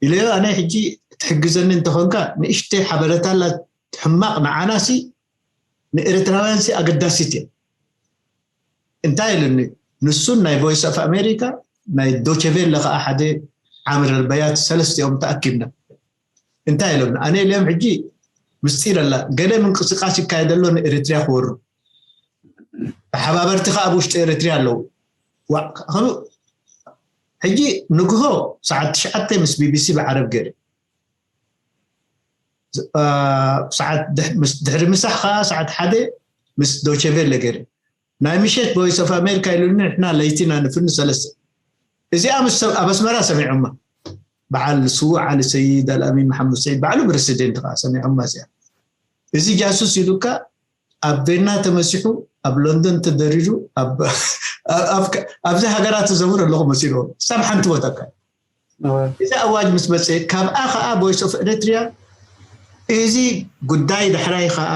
ኢለዮ ኣነ ሕጂ ትሕግዘኒ እንተኾንካ ንእሽተይ ሓበረታ ኣላ ሕማቕ ንዓናሲ ንኤርትራውያንሲ ኣገዳሲት እያ። እንታይ ኢሉኒ? ንሱን ናይ ቮይስ ኦፍ ኣሜሪካ ናይ ዶቸቬለ ከዓ ሓደ ዓምር ኣልበያት ሰለስቲኦም ተኣኪብና እንታይ ኢሎም ኣነ ኢለዮም ሕጂ ምስጢር ኣላ ገለ ምንቅስቃስ ይካየድ ኣሎ ንኤርትርያ ክወሩ ተሓባበርቲ ከዓ ኣብ ውሽጢ ኤርትርያ ኣለዉ። ዋ-፣ ከምኡ ሕጂ ንግሆ ሰዓት ትሽዓተ ምስ ቢቢሲ ብዓረብ ገይረ ሰዓት ድሕ-፣ ምስ-፣ ድሕሪ ምሳሕ ከዓ ሰዓት ሓደ ምስ ዶቸቬለ ገይረ ናይ ምሸት ቮይስ ኦፍ ኣሜሪካ ኢሉኒ ንሕና ለይቲ ኢና ንፍኒ ሰለስተ እዚኣ ምስ ሰብ ኣብ ኣስመራ ሰሚዖማ በዓል ስዉእ ዓሊ ሰይድ ኣልኣሚን መሓመድ ሰይድ ባዕሉ ፕረሲደንት ከዓ ሰሚዖማ እዚኣ እዚ ጃሱስ ኢሉካ ኣብ ቬና ተመሲሑ ኣብ ሎንደን ተደሪሩ ኣብ ኣብዚ ሃገራት ዘውር ኣለኹ መሲልዎ ሳብ ሓንቲ ቦታ እካ እዚ ኣዋጅ ምስ መፀ ካብኣ ከዓ ቮይስ ኦፍ ኤርትሪያ እዚ ጉዳይ ዳሕራይ ከዓ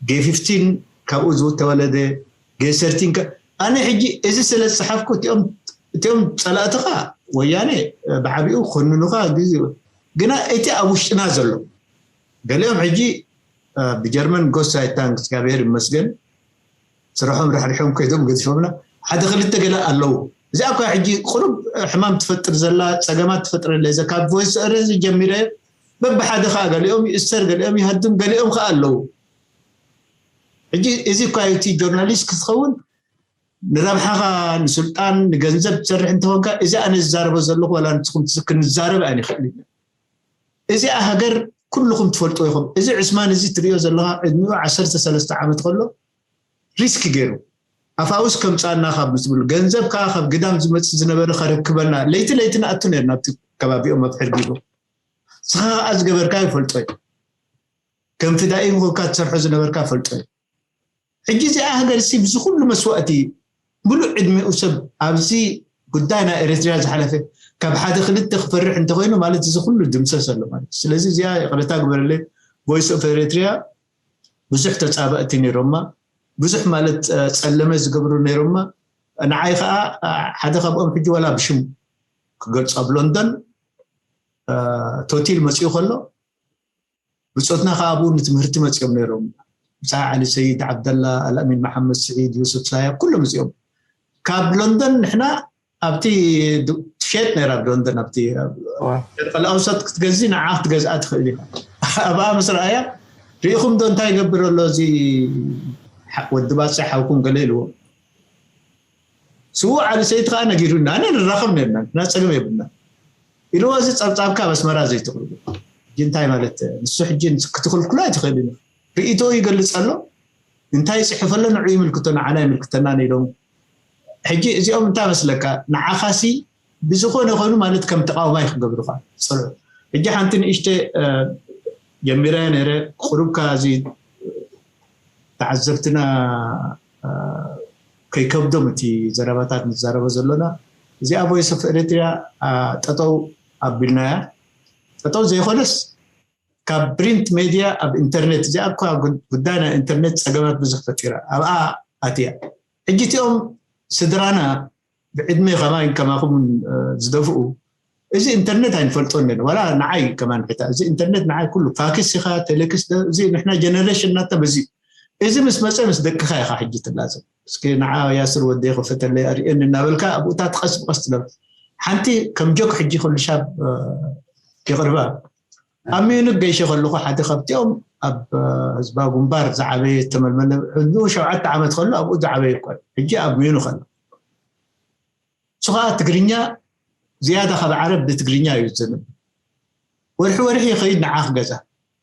ጌ ፊፍቲን ካብኡ ዝተወለደ ጌ ሰርቲን ኣነ ሕጂ እዚ ስለ ዝፀሓፍኩ እቲኦም ፀላእትኻ ወያኔ ብዓቢኡ ክኮንኑኻ ግዜ ግና እቲ ኣብ ውሽጥና ዘሎ ገሊኦም ሕጂ ብጀርመን ጎስ ኣይታን እግዚኣብሔር ይመስገን ስርሖም ርሕርሖም ከይዶም ገዚፎምና ሓደ ክልተ ገለ ኣለዉ እዚኣ እኳ ሕጂ ቁሩብ ሕማም ትፈጥር ዘላ ፀገማት ትፈጥረለ እዛ ካብ ቮይስ ርዚ ጀሚረ በብሓደ ከዓ ገሊኦም ይእሰር ገሊኦም ይሃድም ገሊኦም ከዓ ኣለዉ ሕጂ እዚ እኳ እቲ ጆርናሊስት ክትኸውን ንረብሓኻ ንስልጣን ንገንዘብ ትሰርሕ እንተኾንካ እዚ ኣነ ዝዛረቦ ዘለኹ ዋላ ንስኹም ክንዛረብ ኣይንኽእል ኢና እዚኣ ሃገር ኩልኹም ትፈልጡ ኢኹም እዚ ዕስማን እዚ ትሪኦ ዘለኻ ዕድሚኡ ዓሰርተ ሰለስተ ዓመት ከሎ ሪስክ ገይሩ ኣፋውስ ከምፃና ካብ ዝብሉ ገንዘብ ከዓ ካብ ግዳም ዝመፅእ ዝነበረ ከረክበና ለይቲ ለይቲ ንኣቱ ነርና ኣብቲ ከባቢኦም ኣብ ሕርጊቡ ስኻ ከኣ ዝገበርካ ይፈልጦ እዩ። ከም ፍዳኢ ምኮንካ ትሰርሖ ዝነበርካ ፈልጦ እዩ። ሕጂ እዚኣ ሃገር ሲ ብዚ ኩሉ መስዋእቲ፣ ሙሉእ ዕድሚኡ ሰብ ኣብዚ ጉዳይ ናይ ኤርትርያ ዝሓለፈ፣ ካብ ሓደ ክልተ ክፈርሕ እንተኮይኑ ማለት እዚ ኩሉ ድምሰስ ኣሎ ማለት እዩ። ስለዚ እዚኣ ይቕረታ ግበረለይ፣ ቮይስ ኦፍ ኤርትርያ ብዙሕ ተጻባእቲ ነይሮማ፣ ብዙሕ ማለት ጸለመ ዝገብሩ ነይሮማ። ንዓይ ከዓ ሓደ ካብኦም ሕጂ ዋላ ብሽም ክገልጾ ኣብ ሎንዶን ቶቲል መፅኡ ከሎ ብፆትና ከዓ ኣብኡ ንትምህርቲ መፅኦም ነይሮም። ብፃይ ዓሊ ሰይድ ዓብደላ ኣልኣሚን መሓመድ ስዒድ ዩሱፍ ሳያ ኩሎም እዚኦም ካብ ሎንደን ንሕና ኣብቲ ትሸጥ ነይራ ኣብ ሎንደን ኣብቲ ሸርቀል ኣውሰጥ ክትገዚ ንዓ ክትገዝኣ ትኽእል ኢኻ። ኣብኣ ምስ ረኣያ ርኢኹም ዶ እንታይ ይገብር ኣሎ እዚ ወዲ ባፅዕ ሓውኩም ገለ ኢልዎም። ስዉእ ዓሊ ሰይድ ከዓ ነጊሩና ኣነ ንራኸብ ነርና ንሕና ፀገም የብልና ኢልዎ። እዚ ፀብፃብካ ኣብ ኣስመራ ዘይትቕርቡ ሕጂ እንታይ ማለት ንሱ ሕጂ ክትኽልክሎ ኣይትኽእልን። ርእይቶ ይገልፅ ኣሎ እንታይ ይፅሕፍ ኣሎ ንዑ ይምልክቶ ንዓና ይምልክተና ኢሎም። ሕጂ እዚኦም እንታይ መስለካ ንዓኻሲ ብዝኾነ ይኾኑ ማለት ከም ተቃውማይ ክገብሩኻ ፅልዑ። ሕጂ ሓንቲ ንእሽተ ጀሚረ ነረ ቁሩብካ እዚ ተዓዘብትና ከይከብዶም እቲ ዘረባታት ንዛረቦ ዘሎና እዚኣ ቮይስ ኦፍ ኤሪትሪያ ጠጠው ኣቢልናያ። ጠጠው ዘይኮነስ ካብ ፕሪንት ሜድያ ኣብ ኢንተርኔት እዚኣ እኳ ጉዳይ ናይ ኢንተርኔት ፀገማት ብዙሕ ፈጢራ ኣብኣ ኣትያ። ሕጂ እቲኦም ስድራና ብዕድመ ከማይ ከማኹም ዝደፍኡ እዚ ኢንተርኔት ኣይንፈልጦን ነን ዋላ ንዓይ ከማን ሕታ እዚ ኢንተርኔት ንዓይ ኩሉ ፋክስ ኢኻ ቴሌክስ እዚ ንሕና ጀነሬሽን ናተ በዚ እዚ ምስ መፀ ምስ ደቅኻ ኢኻ ሕጂ ትላዘብ እስኪ ንዓ ያስር ወደይ ክፈተለይ ኣርእየኒ እናበልካ ኣብኡታት ቀስ ብቀስ ትነብ ሓንቲ ከም ጆክ ሕጂ ኩሉ ሻብ ይቕርባ ኣብ ሚዩኒክ ገይሸ ከለኹ ሓደ ካብቲኦም ኣብ ህዝባዊ ግንባር ዝዓበየ ዝተመልመለ ዕድሚኡ ሸውዓተ ዓመት ከሎ ኣብኡ ዝዓበየ እኮ ሕጂ ኣብ ሚዩኒክ ኣሎ እሱ ከዓ ትግርኛ ዝያዳ ካብ ዓረብ ብትግርኛ እዩ ዝዘንብ ወርሒ ወርሒ ይኸይድ ንዓ ክገዛ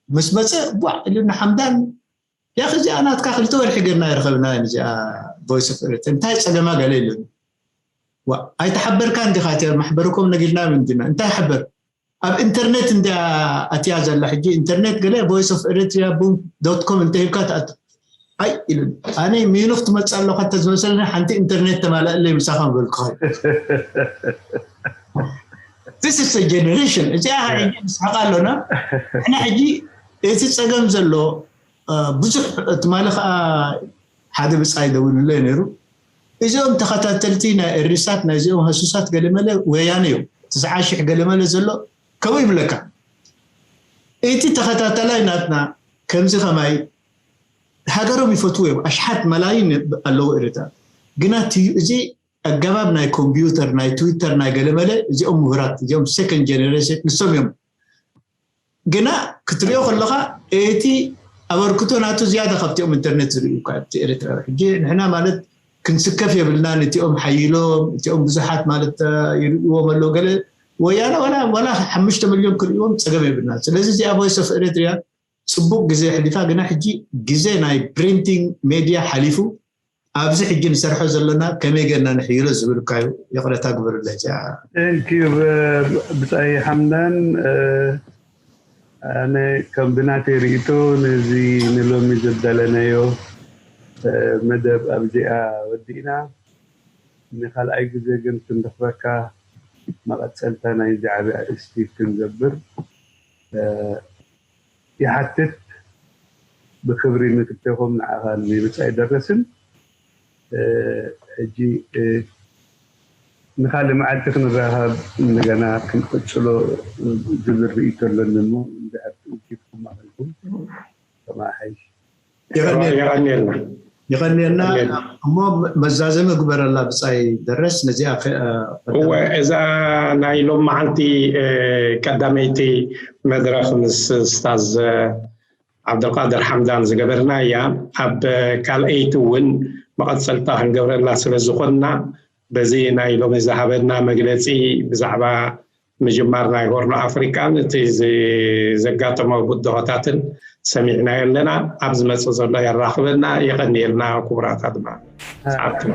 ምስ መፀ ቧዕ ኢሉ ንሓምዳን ያኺ እዚኣ ናትካ ክልተ ወርሒ ገርና ይረኸብና እዚኣ voice of eritrea እንታይ ፀገማ ገለ የለን ኣይተሓበርካን ዲኻ እቲ ማሕበርኮም ነጊርና ምንድና እንታይ ሓበር ኣብ ኢንተርኔት እንድያ ኣትያ ዘላ ሕጂ ኢንተርኔት ገለ voice of eritrea boom dot com እንተሂብካ ትኣቱ ኣይ ኢሉ ኣነ ሚዩኒክ ትመፅእ ኣለካ እንተዝመሰለኒ ሓንቲ ኢንተርኔት ተማልኣለይ ምሳኻ ምበልኩኻ This is a generation እዚኣ ሕጂ ንስሓቅ ኣሎና ንሕና ሕጂ እቲ ፀገም ዘሎ ብዙሕ ትማሊ ከዓ ሓደ ብፃይ ደዊሉለይ ነይሩ እዚኦም ተኸታተልቲ ናይ ኤሪሳት ናይዚኦም ሃሱሳት ገለመለ ወያነ እዮም ትስዓ ሽሕ ገለመለ ዘሎ ከምኡ ይብለካ እቲ ተኸታተላይ ናትና ከምዚ ከማይ ሃገሮም ይፈትዉ እዮም ኣሽሓት መላይን ኣለዉ ኤርትራ ግና እዚ ኣገባብ ናይ ኮምፒውተር ናይ ትዊተር ናይ ገለመለ እዚኦም ምሁራት እዚኦም second generation ንሶም እዮም ግና ክትሪኦ ከለኻ እቲ ኣበርክቶ ናቱ ዝያዳ ካብቲኦም ኢንተርኔት ዝርእዩ እኳ ኣብቲ ኤርትራ ሕጂ ንሕና ማለት ክንስከፍ የብልናን እቲኦም ሓይሎም እቲኦም ብዙሓት ማለት ይርእዎም ኣለዉ ገለ ወያነ ዋላ ዋላ ሓሙሽተ ሚልዮን ክርእዎም ፀገም የብልና ስለዚ እዚኣ voice of eritrea ፅቡቅ ግዜ ኣሕሊፋ ግና ሕጂ ግዜ ናይ ፕሪንቲንግ ሜድያ ሓሊፉ ኣብዚ ሕጂ ንሰርሖ ዘለና ከመይ ጌርና ንሕይሎ ዝብል እኳ እዩ ይቕረታ ግበሩለይ እዚኣ Thank you ብጻይ ሓምዳን ኣነ ከም ብናተይ ርእይቶ ነዚ ንሎሚ ዘዳለናዮ መደብ ኣብዚኣ ወዲእና ንካልኣይ ግዜ ግን ክንረኽበካ መቐጸልታ ናይዚ ዓቢ ኣርእስቲ ክንገብር ይሓትት ብክብሪ ንክልቴኹም ንዓኻን ንብጻይ ደረስን ሕጂ ንካልእ መዓልቲ ክንራኸብ እንደገና ክንቅጽሎ ዝብል ርእይቶ ኣለኒ እሞ እንድሕር ትእኪትኩም ማእከልኩም ከማሓይሽ የቐንየልና እሞ መዛዘሚ ግበረላ ብጻይ ደረስ ነዚኣ እወ እዛ ናይ ሎም መዓልቲ ቀዳመይቲ መድረኽ ምስ ስታዝ ዓብደልቃድር ሓምዳን ዝገበርና እያ ኣብ ካልኣይቲ እውን መቐፀልታ ክንገብረላ ስለ ዝኾንና በዚ ናይ ሎሚ ዝሃበና መግለፂ ብዛዕባ ምጅማር ናይ ሆርኖ ኣፍሪቃን እቲ ዘጋጠሞ ብድሆታትን ሰሚዕናዮ ኣለና ኣብ ዝመፅእ ዘሎ የራኽበና የቐንየልና ክቡራት ኣድማ ሰዓብትና